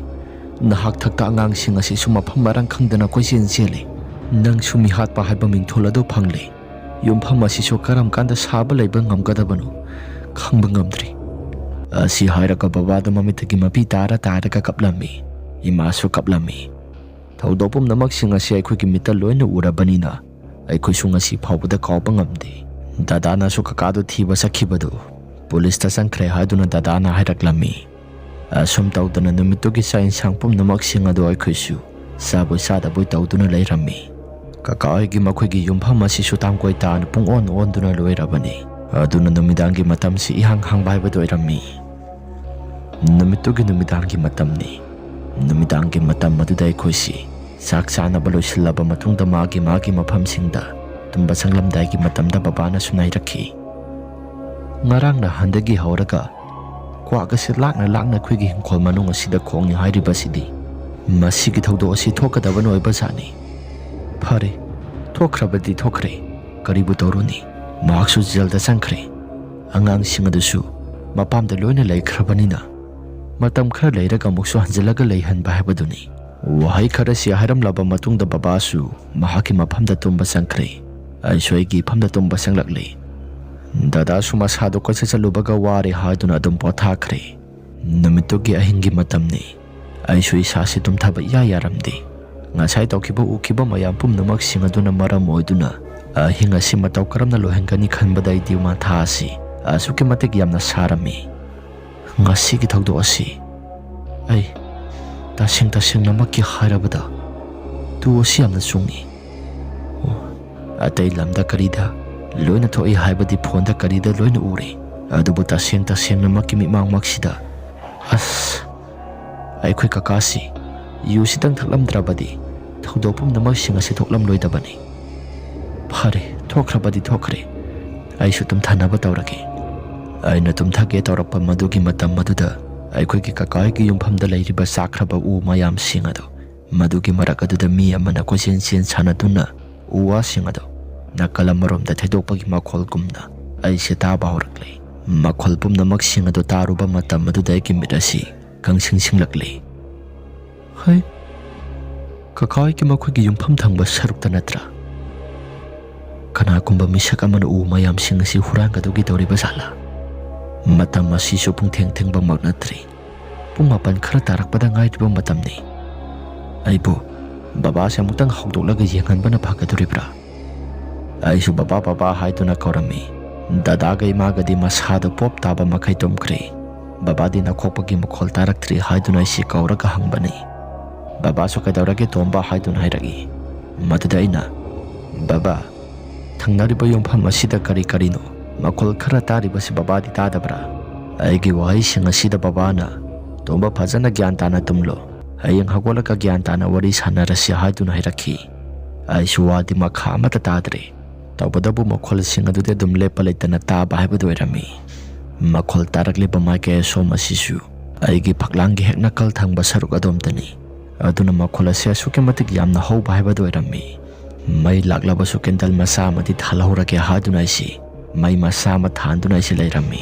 ꯅꯍꯥꯛ ꯊꯛꯇ ꯑꯉꯥꯡꯁꯤꯡ ꯑꯁꯤꯁꯨ ꯃꯐꯝ ꯃꯔꯥꯡ ꯈꯪꯗꯅ ꯀꯣꯏꯆꯦꯟ ꯆꯦꯜꯂꯤ꯫ ꯅꯪꯁꯨ ꯃꯤꯍꯥꯠꯄ ꯍꯥꯏꯕ ꯃꯤꯡꯊꯣꯜ ꯑꯗꯨ ꯐꯪꯂꯦ꯫ ꯌꯨꯝꯐꯝ ꯑꯁꯤꯁꯨ ꯀꯔꯝ ꯀꯥꯟꯗ ꯁꯥꯕ ꯂꯩꯕ ꯉꯝꯒꯗꯕꯅꯣ ꯈꯪꯕ ꯉꯝꯗ꯭ꯔꯤ"꯫ ꯑꯁꯤ ꯍꯥꯏꯔꯒ ꯕꯕꯥꯗ ꯃꯃꯤꯠꯇꯒꯤ ꯃꯄꯤ ꯇꯥꯔ ꯇꯥꯔꯒ ꯀꯞꯂꯝꯃꯤ꯫ ꯏꯃꯥꯁꯨ ꯀꯞꯂꯝꯃꯤ꯫ ꯊꯧꯗꯣꯛ ꯄꯨꯝꯅꯃꯛꯁꯤꯡ ꯑꯁꯤ ꯑꯩꯈꯣꯏꯒꯤ ꯃꯤꯠꯇ ꯂꯣꯏꯅ ꯎꯔꯕꯅꯤꯅ ꯑꯩꯈꯣꯏꯁꯨ ꯉꯁꯤ ꯐꯥꯎꯕꯗ ꯀꯥꯎꯕ ꯉꯝꯗꯦ꯫ ꯗꯗꯥꯅꯁꯨ ꯀꯀꯥꯗꯨ ꯊꯤꯕ ꯆꯠꯈꯤꯕꯗꯨ ꯄꯨꯂꯤꯁꯇ ꯆꯪꯈ꯭ꯔꯦ ꯍꯥꯏꯗꯨꯅ ꯗꯗꯥꯅ ꯍꯥꯏꯔꯛꯂꯝꯃꯤ꯫ ꯑꯁꯨꯝ ꯇꯧꯗꯅ ꯅꯨꯃꯤꯠꯇꯨꯒꯤ ꯆꯥꯛ ꯏꯟꯁꯥꯡ ꯄꯨꯝꯅꯃꯛꯁꯤꯡ ꯑꯗꯨ ꯑꯩꯈꯣꯏꯁꯨ ꯆꯥꯕꯣꯏ ꯆꯥꯗꯕꯣꯏ ꯇꯧꯗꯨꯅ ꯂꯩꯔꯝꯃꯤ꯫ ꯀꯀꯥ ꯍꯣꯏꯒꯤ ꯃꯈꯣꯏꯒꯤ ꯌꯨꯝꯐꯝ ꯑꯁꯤꯁꯨ ꯇꯥꯡꯀꯣꯏ ꯇꯥꯅ ꯄꯨꯡ ꯑꯣꯟ ꯑꯣꯟꯗꯨꯅ ꯂꯣꯏꯔꯕꯅꯤ꯫ ꯑꯗꯨꯅ ꯅꯨꯃꯤꯗꯥꯡꯒꯤ ꯃꯇꯝꯁꯤ ꯏꯍꯥꯡ ꯍꯥꯡꯕ ꯍꯥꯏꯕꯗꯨ ꯑꯣꯏꯔꯝꯃꯤ꯫ ꯅꯨꯃꯤꯠꯇꯨꯒꯤ ꯅꯨꯃꯤꯗꯥꯡꯒꯤ ꯃꯇꯝꯅꯤ꯫ ꯅꯨꯃꯤꯗꯥꯡꯒꯤ ꯃꯇꯝ ꯑꯗꯨꯗ ꯑꯩꯈꯣꯏꯁꯤ ꯆꯥꯛ ꯆꯥꯅꯕ ꯂꯣꯏꯁꯤꯜꯂꯕ ꯃꯇꯨꯡꯗ ꯃꯥꯒꯤ ꯃꯥꯒꯤ ꯃꯐꯝꯁꯤꯡꯗ ꯇꯨꯝꯕ ꯆꯪꯂꯝꯗꯥꯏꯒꯤ ꯃꯇꯝꯗ ꯕꯕꯥꯅ ꯁꯨꯃꯥꯏꯅ ꯍꯥꯏꯔꯛꯈꯤ꯫ ꯉꯔꯥꯡ ꯅꯍꯥꯟꯗꯒꯤ ꯍꯧꯔꯒ ꯀ꯭ꯋꯥꯛ ꯑꯁꯤ ꯂꯥꯛꯅ ꯂꯥꯛꯅ ꯑꯩꯈꯣꯏꯒꯤ ꯍꯤꯡꯈꯣꯜ ꯃꯅꯨꯡ ꯑꯁꯤꯗ ꯈꯣꯡꯏ ꯍꯥꯏꯔꯤꯕꯁꯤꯗꯤ ꯃꯁꯤꯒꯤ ꯊꯧꯗꯣꯛ ꯑꯁꯤ ꯊꯣꯛꯀꯗꯕꯅ ꯑꯣꯏꯕꯖꯥꯠꯅꯤ꯫ ꯐꯔꯦ, ꯊꯣꯛꯈ꯭ꯔꯕꯗꯤ ꯊꯣꯛꯈ꯭ꯔꯦ, ꯀꯔꯤꯕꯨ ꯇꯧꯔꯨꯅꯤ? ꯃꯍꯥꯛꯁꯨ ꯖꯦꯜꯗ ꯆꯪꯈ꯭ꯔꯦ꯫ ꯑꯉꯥꯡꯁꯤꯡ ꯑꯗꯨꯁꯨ ꯃꯄꯥꯝꯗ ꯂꯣꯏꯅ ꯂꯩꯈ꯭ꯔꯕꯅꯤꯅ ꯃꯇꯝ ꯈꯔ ꯂꯩꯔꯒ ꯑꯃꯨꯛꯁꯨ ꯍꯟꯖꯤꯜꯂꯒ ꯂꯩꯍꯟꯕ ꯍꯥꯏꯕꯗꯨꯅꯤ꯫ ꯋꯥꯍꯩ ꯈꯔꯁꯤ ꯍꯥꯏꯔꯝꯂꯕ ꯃꯇꯨꯡꯗ ꯕꯕꯥꯁꯨ ꯃꯍꯥꯛꯀꯤ ꯃꯐꯝꯗ ꯇꯨꯝꯕ ꯆꯪꯈ꯭ꯔꯦ꯫ ꯑꯩꯁꯨ ꯑꯩꯒꯤ ꯏꯐꯝꯗ ꯇꯨꯝꯕ ꯆꯪꯂꯛꯂꯦ꯫ ꯗꯗꯥꯁꯨ ꯃꯁꯥꯗꯣ ꯀꯣꯏꯆꯠ ꯆꯠꯂꯨꯕꯒ ꯋꯥꯔꯦ ꯍꯥꯏꯗꯨꯅ ꯑꯗꯨꯝ ꯄꯣꯊꯥꯈ꯭ꯔꯦ꯫ ꯅꯨꯃꯤꯠꯇꯨꯒꯤ ꯑꯍꯤꯡꯒꯤ ꯃꯇꯝꯅꯤ꯫ ꯑꯩꯁꯨ ꯏꯁꯥꯁꯤ ꯇꯨꯝꯊꯕ ꯏꯌꯥ ꯌꯥꯔꯝꯗꯦ꯫ ꯉꯁꯥꯏ ꯇꯧꯈꯤꯕ ꯎꯈꯤꯕ ꯃꯌꯥꯝ ꯄꯨꯝꯅꯃꯛꯁꯤꯡ ꯑꯗꯨꯅ ꯃꯔꯝ ꯑꯣꯏꯗꯨꯅ ꯑꯍꯤꯡ ꯑꯁꯤ ꯃꯇꯧ ꯀꯔꯝꯅ ꯂꯣꯏꯍꯟꯒꯅꯤ ꯈꯟꯕꯗ ꯑꯩꯗꯤ ꯃꯊꯥ ꯑꯁꯤ ꯑꯁꯨꯛꯀꯤ ꯃꯇꯤꯛ ꯌꯥꯝꯅ ꯁꯥꯔꯝꯃꯤ꯫ ꯉꯁꯤꯒꯤ ꯊꯧꯗꯣꯛ ꯑꯁꯤ ꯑꯩ ꯇꯁꯦꯡ ꯇꯁꯦꯡꯅꯃꯛꯀꯤ ꯍꯥꯏꯔꯕꯗ ꯇꯨ ꯑꯁꯤ ꯌꯥꯝꯅ ꯆꯨꯡꯉꯤ꯫ ꯑꯣ, ꯑꯇꯩ ꯂꯝꯗ ꯀꯔꯤꯗ ꯂꯣꯏꯅ ꯊꯣꯛꯏ ꯍꯥꯏꯕꯗꯤ ꯐꯣꯟꯗ ꯀꯔꯤꯗ ꯂꯣꯏꯅ ꯎꯔꯦ, ꯑꯗꯨꯕꯨ ꯇꯁꯦꯡ ꯇꯁꯦꯡꯅꯃꯛꯀꯤ ꯃꯤꯠꯃꯥꯡꯃꯛꯁꯤꯗ ꯑꯁ! ꯑꯩꯈꯣꯏ ꯀꯀꯥꯁꯤ ꯌꯨꯁꯤꯗꯪ ꯊꯛꯂꯝꯗ꯭ꯔꯕꯗꯤ ꯊꯧꯗꯣꯛ ꯄꯨꯝꯅꯃꯛꯁꯤꯡ ꯑꯁꯤ ꯊꯣꯛꯂꯝꯂꯣꯏꯗꯕꯅꯤ꯫ ꯐꯔꯦ, ꯊꯣꯛꯈ꯭ꯔꯕꯗꯤ ꯊꯣꯛꯈ꯭ꯔꯦ, ꯑꯩꯁꯨ ꯇꯨꯝꯊꯅꯕ ꯇꯧꯔꯒꯦ꯫ ꯑꯩꯅ ꯇꯨꯝꯊꯒꯦ ꯇꯧꯔꯛꯄ ꯃꯗꯨꯒꯤ ꯃꯇꯝ ꯑꯗꯨꯗ ꯑꯩꯈꯣꯏꯒꯤ ꯀꯀꯥꯒꯤ ꯌꯨꯝꯐꯝꯗ ꯂꯩꯔꯤꯕ ꯆꯥꯛꯈ꯭ꯔꯕ ꯎ ꯃꯌꯥꯝꯁꯤꯡ ꯑꯗꯨ, ꯃꯗꯨꯒꯤ ꯃꯔꯛ ꯑꯗꯨꯗ ꯃꯤ ꯑꯃꯅ ꯀꯣꯏꯆꯦꯟ ꯆꯦꯟ ꯁꯥꯟꯅꯗꯨꯅ ꯎ ꯋꯥꯁꯤꯡ ꯑꯗꯨ ꯅꯥꯀꯜ ꯑꯃꯔꯣꯝꯗ ꯊꯩꯗꯣꯛꯄꯒꯤ ꯃꯈꯣꯜꯒꯨꯝꯅ ꯑꯩꯁꯦ ꯇꯥꯕ ꯍꯧꯔꯛꯂꯦ꯫ ꯃꯈꯣꯜ ꯄꯨꯝꯅꯃꯛꯁꯤꯡ ꯑꯗꯨ ꯇꯥꯔꯨꯕ ꯃꯇꯝ ꯑꯗꯨꯗ ꯑꯩꯒꯤ ꯃꯤꯠ ꯑꯁꯤ ꯀꯪꯁꯤꯡ ꯁꯤꯡꯂꯛꯂꯦ꯫ ꯍꯩ, ꯀꯀꯥ ꯍꯣꯏꯒꯤ ꯃꯈꯣꯏꯒꯤ ꯌꯨꯝꯐꯝ ꯊꯪꯕ ꯁꯔꯨꯛꯇ ꯅꯠꯇ꯭ꯔꯥ? ꯀꯅꯥꯒꯨꯝꯕ ꯃꯤꯁꯛ ꯑꯃꯅ ꯎ ꯃꯌꯥꯝꯁꯤꯡ ꯑꯁꯤ ꯍꯨꯔꯥꯟꯒꯗꯧꯒꯤ ꯇꯧꯔꯤꯕ ꯖꯥꯠꯂꯥ? ꯃꯇꯝ ꯑꯁꯤꯁꯨ ꯄꯨꯡ ꯊꯦꯡ ꯊꯦꯡꯕꯃꯛ ꯅꯠꯇ꯭ꯔꯤ꯫ ꯄꯨꯡ ꯃꯥꯄꯟ ꯈꯔ ꯇꯥꯔꯛꯄꯗ ꯉꯥꯏꯔꯤꯕ ꯃꯇꯝꯅꯤ꯫ ꯑꯩꯕꯨ ꯕꯕꯥꯁꯦ ꯑꯃꯨꯛꯇꯪ ꯍꯧꯗꯣꯛꯂꯒ ꯌꯦꯡꯍꯟꯕꯅ ꯐꯒꯗꯧꯔꯤꯕ꯭ꯔꯥ? ꯑꯩꯁꯨ "ꯕꯕꯥ, ꯕꯕꯥ" ꯍꯥꯏꯗꯨꯅ ꯀꯧꯔꯝꯃꯤ꯫ ꯗꯗꯥꯒ ꯏꯃꯥꯒꯗꯤ ꯃꯁꯥꯗꯣ ꯄꯣꯞ ꯇꯥꯕ ꯃꯈꯩ ꯇꯨꯝꯈ꯭ꯔꯦ꯫ ꯕꯕꯥꯗꯤ ꯅꯈꯣꯛꯄꯒꯤ ꯃꯈꯣꯜ ꯇꯥꯔꯛꯇ꯭ꯔꯤ ꯍꯥꯏꯗꯨꯅ ꯑꯩꯁꯤ ꯀꯧꯔꯒ ꯍꯪꯕꯅꯤ꯫ "ꯕꯕꯥꯁꯨ ꯀꯩꯗꯧꯔꯒꯦ ꯇꯣꯝꯕ?" ꯍꯥꯏꯗꯨꯅ ꯍꯥꯏꯔꯛꯏ꯫ ꯃꯗꯨꯗ ꯑꯩꯅ, "ꯕꯕꯥ, ꯊꯪꯅꯔꯤꯕ ꯌꯨꯝꯐꯝ ꯑꯁꯤꯗ ꯀꯔꯤ ꯀꯔꯤꯅꯣ ꯃꯈꯣꯜ ꯈꯔ ꯇꯥꯔꯤꯕꯁꯤ ꯕꯕꯥꯗꯤ ꯇꯥꯗꯕ꯭ꯔꯥ?" ꯑꯩꯒꯤ ꯋꯥꯍꯩꯁꯤꯡ ꯑꯁꯤꯗ ꯕꯕꯥꯅ, "ꯇꯣꯝꯕ, ꯐꯖꯅ ꯒ꯭ꯌꯥꯟ ꯇꯥꯅ ꯇꯨꯝꯂꯣ꯫ "ꯍꯌꯦꯡ ꯍꯧꯒꯠꯂꯒ ꯒ꯭ꯌꯥꯟ ꯇꯥꯅ ꯋꯥꯔꯤ ꯁꯥꯟꯅꯔꯁꯤ" ꯍꯥꯏꯗꯨꯅ ꯍꯥꯏꯔꯛꯈꯤ꯫ ꯑꯩꯁꯨ ꯋꯥꯗꯤ ꯃꯈꯥ ꯑꯃꯠꯇ ꯇꯥꯗ꯭ꯔꯦ꯫ ꯇꯧꯕꯇꯕꯨ ꯃꯈꯣꯜꯁꯤꯡ ꯑꯗꯨꯗꯤ ꯑꯗꯨꯝ ꯂꯦꯞꯄ ꯂꯩꯇꯅ ꯇꯥꯕ ꯍꯥꯏꯕꯗꯨ ꯑꯣꯏꯔꯝꯃꯤ꯫ ꯃꯈꯣꯜ ꯇꯥꯔꯛꯂꯤꯕ ꯃꯥꯏꯀꯩ ꯑꯁꯣꯝ ꯑꯁꯤꯁꯨ ꯑꯩꯒꯤ ꯐꯛꯂꯥꯡꯒꯤ ꯍꯦꯛ ꯅꯥꯀꯜ ꯊꯪꯕ ꯁꯔꯨꯛ ꯑꯗꯣꯝꯗꯅꯤ꯫ ꯑꯗꯨꯅ ꯃꯈꯣꯜ ꯑꯁꯤ ꯑꯁꯨꯛꯀꯤ ꯃꯇꯤꯛ ꯌꯥꯝꯅ ꯍꯧꯕ ꯍꯥꯏꯕꯗꯨ ꯑꯣꯏꯔꯝꯃꯤ꯫ ꯃꯩ ꯂꯥꯛꯂꯕꯁꯨ ꯀꯦꯟꯗꯜ ꯃꯆꯥ ꯑꯃꯗꯤ ꯊꯥꯜꯍꯧꯔꯒꯦ ꯍꯥꯏꯗꯨꯅ ꯑꯩꯁꯤ ꯃꯩ ꯃꯆꯥ ꯑꯃ ꯊꯥꯟꯗꯨꯅ ꯑꯩꯁꯤ ꯂꯩꯔꯝꯃꯤ꯫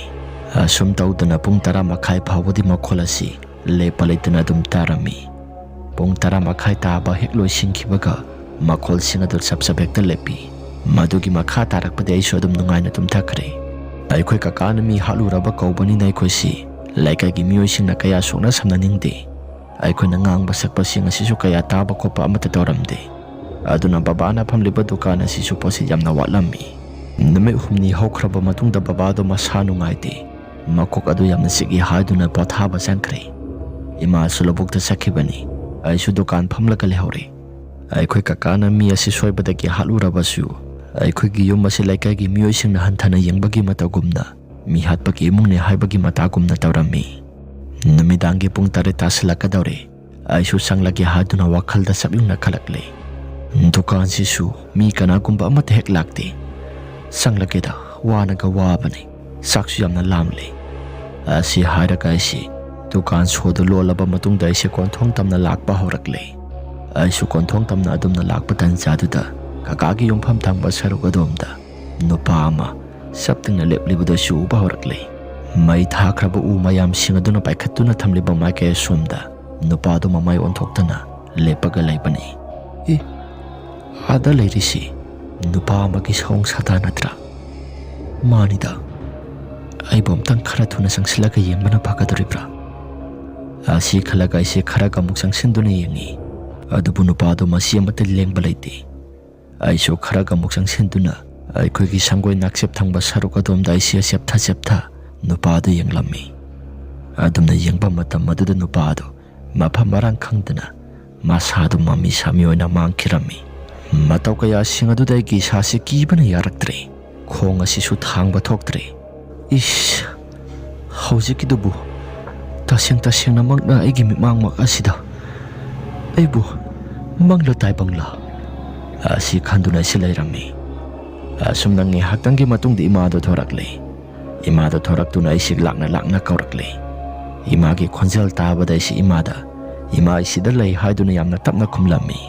ꯑꯁꯨꯝ ꯇꯧꯗꯅ ꯄꯨꯡ ꯇꯔꯥ ꯃꯈꯥꯏ ꯐꯥꯎꯕꯗꯤ ꯃꯈꯣꯜ ꯑꯁꯤ ꯂꯦꯞꯄ ꯂꯩꯇꯅ ꯑꯗꯨꯝ ꯇꯥꯔꯝꯃꯤ꯫ ꯄꯨꯡ ꯇꯔꯥ ꯃꯈꯥꯏ ꯇꯥꯕ ꯍꯦꯛ ꯂꯣꯏꯁꯤꯟꯈꯤꯕꯒ ꯃꯈꯣꯜꯁꯤꯡ ꯑꯗꯨ ꯆꯞ ꯆꯞ ꯍꯦꯛꯇ ꯂꯦꯞꯄꯤ꯫ ꯃꯗꯨꯒꯤ ꯃꯈꯥ ꯇꯥꯔꯛꯄꯗꯤ ꯑꯩꯁꯨ ꯑꯗꯨꯝ ꯅꯨꯡꯉꯥꯏꯅ ꯇꯨꯝꯊꯈ꯭ꯔꯦ꯫ ꯑꯩꯈꯣꯏ ꯀꯀꯥꯅ ꯃꯤ ꯍꯥꯠꯂꯨꯔꯕ ꯀꯧꯕꯅꯤꯅ ꯑꯩꯈꯣꯏꯁꯤ ꯂꯩꯀꯥꯏꯒꯤ ꯃꯤꯑꯣꯏꯁꯤꯡꯅ ꯀꯌꯥ ꯁꯣꯛꯅ ꯁꯝꯅꯅꯤꯡꯗꯦ꯫ ꯑꯩꯈꯣꯏꯅ ꯉꯥꯡꯕ ꯁꯛꯄꯁꯤꯡ ꯑꯁꯤꯁꯨ ꯀꯌꯥ ꯇꯥꯕ ꯈꯣꯠꯄ ꯑꯃꯠꯇ ꯇꯧꯔꯝꯗꯦ꯫ ꯑꯗꯨꯅ ꯕꯕꯥꯅ ꯐꯝꯂꯤꯕ ꯗꯨꯀꯥꯟ ꯑꯁꯤꯁꯨ ꯄꯣꯠꯁꯤꯠ ꯌꯥꯝꯅ ꯋꯥꯠꯂꯝꯃꯤ꯫ ꯅꯨꯃꯤꯠ ꯍꯨꯝꯅꯤ ꯍꯧꯈ꯭ꯔꯕ ꯃꯇꯨꯡꯗ ꯕꯕꯥꯗꯣ ꯃꯁꯥ ꯅꯨꯡꯉꯥꯏꯇꯦ, ꯃꯀꯣꯛ ꯑꯗꯨ ꯌꯥꯝꯅ ꯆꯤꯛꯏ ꯍꯥꯏꯗꯨꯅ ꯄꯣꯊꯥꯕ ꯆꯪꯈ꯭ꯔꯦ꯫ ꯏꯃꯥꯁꯨ ꯂꯧꯕꯨꯛꯇ ꯆꯠꯈꯤꯕꯅꯤ꯫ ꯑꯩꯁꯨ ꯗꯨꯀꯥꯟ ꯐꯝꯂꯒ ꯂꯩꯍꯧꯔꯦ꯫ ꯑꯩꯈꯣꯏ ꯀꯀꯥꯅ ꯃꯤ ꯑꯁꯤ ꯁꯣꯏꯕꯗꯒꯤ ꯍꯥꯠꯂꯨꯔꯕꯁꯨ, ꯑꯩꯈꯣꯏꯒꯤ ꯌꯨꯝ ꯑꯁꯤ ꯂꯩꯀꯥꯏꯒꯤ ꯃꯤꯑꯣꯏꯁꯤꯡꯅ ꯍꯟꯊꯅ ꯌꯦꯡꯕꯒꯤ ꯃꯇꯧꯒꯨꯝꯅ ꯃꯤ ꯍꯥꯠꯄꯒꯤ ꯏꯃꯨꯡꯅꯤ ꯍꯥꯏꯕꯒꯤ ꯃꯇꯥꯒꯨꯝꯅ ꯇꯧꯔꯝꯃꯤ꯫ ꯅꯨꯃꯤꯗꯥꯡꯒꯤ ꯄꯨꯡ ꯇꯔꯦꯠ ꯇꯥꯁꯤꯜꯂꯛꯀꯗꯧꯔꯦ꯫ ꯑꯩꯁꯨ ꯆꯪꯂꯒꯦ ꯍꯥꯏꯗꯨꯅ ꯋꯥꯈꯜꯗ ꯆꯞ ꯌꯨꯡꯅ ꯈꯜꯂꯛꯂꯦ꯫ ꯗꯨꯀꯥꯟꯁꯤꯁꯨ ꯃꯤ ꯀꯅꯥꯒꯨꯝꯕ ꯑꯃꯠꯇ ꯍꯦꯛ ꯂꯥꯛꯇꯦ꯫ "ꯆꯪꯂꯒꯦꯗ, ꯋꯥꯅꯒ ꯋꯥꯕꯅꯤ, ꯆꯥꯛꯁꯨ ꯌꯥꯝꯅ ꯂꯥꯝꯂꯦ" ꯑꯁꯤ ꯍꯥꯏꯔꯒ ꯑꯩꯁꯤ ꯗꯨꯀꯥꯟ ꯁꯣꯗꯨ ꯂꯣꯜꯂꯕ ꯃꯇꯨꯡꯗ ꯑꯩꯁꯦ ꯀꯣꯟꯊꯣꯡ ꯇꯝꯅ ꯂꯥꯛꯄ ꯍꯧꯔꯛꯂꯦ꯫ ꯑꯩꯁꯨ ꯀꯣꯟꯊꯣꯡ ꯇꯝꯅ ꯑꯗꯨꯝꯅ ꯂꯥꯛꯄ ꯇꯟꯖꯥꯗꯨꯗ ꯀꯀꯥꯒꯤ ꯌꯨꯝꯐꯝ ꯊꯪꯕ ꯁꯔꯨꯛ ꯑꯗꯣꯝꯗ ꯅꯨꯄꯥ ꯑꯃ ꯆꯞ ꯇꯤꯡꯅ ꯂꯦꯞꯂꯤꯕꯗꯨ ꯑꯩꯁꯨ ꯎꯕ ꯍꯧꯔꯛꯂꯦ꯫ ꯃꯩ ꯊꯥꯈ꯭ꯔꯕ ꯎ ꯃꯌꯥꯝꯁꯤꯡ ꯑꯗꯨꯅ ꯄꯥꯏꯈꯠꯇꯨꯅ ꯊꯝꯂꯤꯕ ꯃꯥꯏꯀꯩ ꯑꯁꯣꯝꯗ ꯅꯨꯄꯥꯗꯨ ꯃꯃꯥꯏ ꯑꯣꯟꯊꯣꯛꯇꯅ ꯂꯦꯞꯄꯒ ꯂꯩꯕꯅꯤ꯫ "ꯑꯦ, ꯑꯥꯗ ꯂꯩꯔꯤꯁꯤ ꯅꯨꯄꯥ ꯑꯃꯒꯤ ꯁꯑꯣꯡ ꯁꯥꯗꯥ ꯅꯠꯇ꯭ꯔꯥ? ꯃꯥꯅꯤꯗ, ꯑꯩꯕꯨ ꯑꯝꯇꯪ ꯈꯔ ꯊꯨꯅ ꯆꯪꯁꯤꯜꯂꯒ ꯌꯦꯡꯕꯅ ꯐꯒꯗꯧꯔꯤꯕ꯭ꯔꯥ?" ꯑꯁꯤ ꯈꯜꯂꯒ ꯑꯩꯁꯦ ꯈꯔꯒ ꯑꯃꯨꯛ ꯆꯪꯁꯤꯟꯗꯨꯅ ꯌꯦꯡꯉꯤ꯫ ꯑꯗꯨꯕꯨ ꯅꯨꯄꯥꯗꯨ ꯃꯁꯤ ꯑꯃꯠꯇ ꯂꯦꯡꯕ ꯂꯩꯇꯦ꯫ ꯑꯩꯁꯨ ꯈꯔꯒ ꯑꯃꯨꯛ ꯆꯪꯁꯤꯟꯗꯨꯅ ꯑꯩꯈꯣꯏꯒꯤ ꯁꯪꯒꯣꯏ ꯅꯥꯛꯆꯦꯞ ꯊꯪꯕ ꯁꯔꯨꯛ ꯑꯗꯣꯝꯗ ꯑꯩꯁꯦ ꯆꯦꯞꯊ ꯆꯦꯞꯊ ꯅꯨꯄꯥꯗꯨ ꯌꯦꯡꯂꯝꯃꯤ꯫ ꯑꯗꯨꯝꯅ ꯌꯦꯡꯕ ꯃꯇꯝ ꯑꯗꯨꯗ ꯅꯨꯄꯥ ꯑꯗꯨ ꯃꯐꯝ ꯃꯔꯥꯡ ꯈꯪꯗꯅ ꯃꯁꯥꯗꯨ ꯃꯃꯤ ꯁꯥꯃꯤ ꯑꯣꯏꯅ ꯃꯥꯡꯈꯤꯔꯝꯃꯤ꯫ ꯃꯇꯧ ꯀꯌꯥꯁꯤꯡ ꯑꯗꯨꯗ ꯑꯩꯒꯤ ꯏꯁꯥꯁꯤ ꯀꯤꯕꯅ ꯌꯥꯔꯛꯇ꯭ꯔꯦ꯫ ꯈꯣꯡ ꯑꯁꯤꯁꯨ ꯊꯥꯡꯕ ꯊꯣꯛꯇ꯭ꯔꯦ꯫ ꯏꯁ! ꯍꯧꯖꯤꯛꯀꯤꯗꯨꯕꯨ ꯇꯁꯦꯡ ꯇꯁꯦꯡꯅꯃꯛꯅ ꯑꯩꯒꯤ ꯃꯤꯠꯃꯥꯡꯃꯛ ꯑꯁꯤꯗ ꯑꯩꯕꯨ ꯃꯪꯂꯣ ꯇꯥꯏꯕꯪꯂꯣ ꯑꯁꯤ ꯈꯟꯗꯨꯅ ꯑꯩꯁꯦ ꯂꯩꯔꯝꯃꯤ꯫ ꯑꯁꯨꯝꯅ ꯉꯥꯏꯍꯥꯛꯇꯪꯒꯤ ꯃꯇꯨꯡꯗ ꯏꯃꯥꯗꯣ ꯊꯣꯔꯛꯂꯦ꯫ ꯏꯃꯥꯗꯣ ꯊꯣꯔꯛꯇꯨꯅ ꯑꯩꯁꯦ ꯂꯥꯛꯅ ꯂꯥꯛꯅ ꯀꯧꯔꯛꯂꯦ꯫ ꯏꯃꯥꯒꯤ ꯈꯣꯟꯖꯦꯜ ꯇꯥꯕꯗ ꯑꯩꯁꯦ ꯏꯃꯥꯗ, "ꯏꯃꯥ, ꯑꯩ ꯁꯤꯗ ꯂꯩ" ꯍꯥꯏꯗꯨꯅ ꯌꯥꯝꯅ ꯇꯞꯅ ꯈꯨꯝꯂꯝꯃꯤ꯫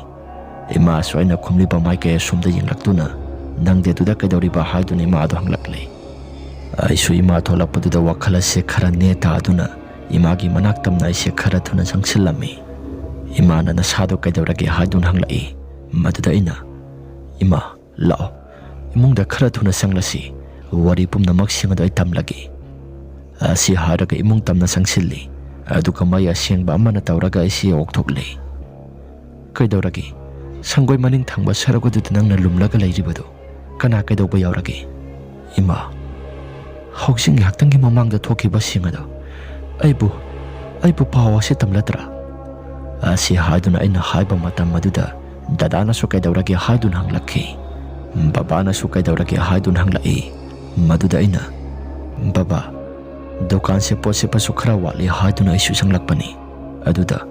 ꯏꯃꯥꯁꯨ ꯑꯩꯅ ꯈꯨꯝꯂꯤꯕ ꯃꯥꯏꯀꯩ ꯑꯁꯣꯝꯗ ꯌꯦꯡꯂꯛꯇꯨꯅ, "ꯅꯪꯗꯤ ꯑꯗꯨꯗ ꯀꯩꯗꯧꯔꯤꯕ?" ꯍꯥꯏꯗꯨꯅ ꯏꯃꯥꯗꯣ ꯍꯪꯂꯛꯂꯦ꯫ ꯑꯩꯁꯨ ꯏꯃꯥ ꯊꯣꯛꯂꯛꯄꯗꯨꯗ ꯋꯥꯈꯜ ꯑꯁꯦ ꯈꯔ ꯅꯦ ꯇꯥꯗꯨꯅ ꯏꯃꯥꯒꯤ ꯃꯅꯥꯛ ꯇꯝꯅ ꯑꯩꯁꯦ ꯈꯔ ꯊꯨꯅ ꯆꯪꯁꯤꯜꯂꯝꯃꯤ꯫ ꯏꯃꯥꯅ, "ꯅꯁꯥꯗꯣ ꯀꯩꯗꯧꯔꯒꯦ?" ꯍꯥꯏꯗꯨꯅ ꯍꯪꯂꯛꯏ꯫ ꯃꯗꯨꯗ ꯑꯩꯅ, "ꯏꯃꯥ, ꯂꯥꯛꯑꯣ, ꯏꯃꯨꯡꯗ ꯈꯔ ꯊꯨꯅ ꯆꯪꯂꯁꯤ, ꯋꯥꯔꯤ ꯄꯨꯝꯅꯃꯛꯁꯤꯡ ꯑꯗꯨ ꯑꯩ ꯇꯝꯂꯒꯦ" ꯑꯁꯤ ꯍꯥꯏꯔꯒ ꯏꯃꯨꯡ ꯇꯝꯅ ꯆꯪꯁꯤꯜꯂꯤ꯫ ꯑꯗꯨꯒ ꯃꯩ ꯑꯁꯦꯡꯕ ꯑꯃꯅ ꯇꯧꯔꯒ ꯑꯩꯁꯤ ꯑꯣꯛꯊꯣꯛꯂꯤ꯫ "ꯀꯩꯗꯧꯔꯒꯦ? ꯁꯪꯒꯣꯏ ꯃꯅꯤꯡ ꯊꯪꯕ ꯁꯔꯨꯛ ꯑꯗꯨꯗ ꯅꯪꯅ ꯂꯨꯝꯂꯒ ꯂꯩꯔꯤꯕꯗꯨ ꯀꯅꯥ ꯀꯩꯗꯧꯕ ꯌꯥꯎꯔꯒꯦ?" "ꯏꯃꯥ, ꯍꯧꯖꯤꯛ ꯉꯥꯏꯍꯥꯛꯇꯪꯒꯤ ꯃꯃꯥꯡꯗ ꯊꯣꯛꯈꯤꯕꯁꯤꯡ ꯑꯗꯣ ꯑꯩꯕꯨ, ꯑꯩꯕꯨ ꯄꯥꯎ ꯑꯁꯤ ꯇꯝꯂꯗ꯭ꯔꯥ?" ꯑꯁꯤ ꯍꯥꯏꯗꯨꯅ ꯑꯩꯅ ꯍꯥꯏꯕ ꯃꯇꯝ ꯑꯗꯨꯗ ꯗꯗꯥꯅꯁꯨ "ꯀꯩꯗꯧꯔꯒꯦ?" ꯍꯥꯏꯗꯨꯅ ꯍꯪꯂꯛꯈꯤ꯫ ꯕꯕꯥꯅꯁꯨ "ꯀꯩꯗꯧꯔꯒꯦ?" ꯍꯥꯏꯗꯨꯅ ꯍꯪꯂꯛꯏ꯫ ꯃꯗꯨꯗ ꯑꯩꯅ, "ꯕꯕꯥ, ꯗꯨꯀꯥꯟꯁꯦ ꯄꯣꯠ ꯁꯤꯠꯄꯁꯨ ꯈꯔ ꯋꯥꯠꯂꯤ" ꯍꯥꯏꯗꯨꯅ ꯑꯩꯁꯨ ꯆꯪꯂꯛꯄꯅꯤ꯫ ꯑꯗꯨꯗ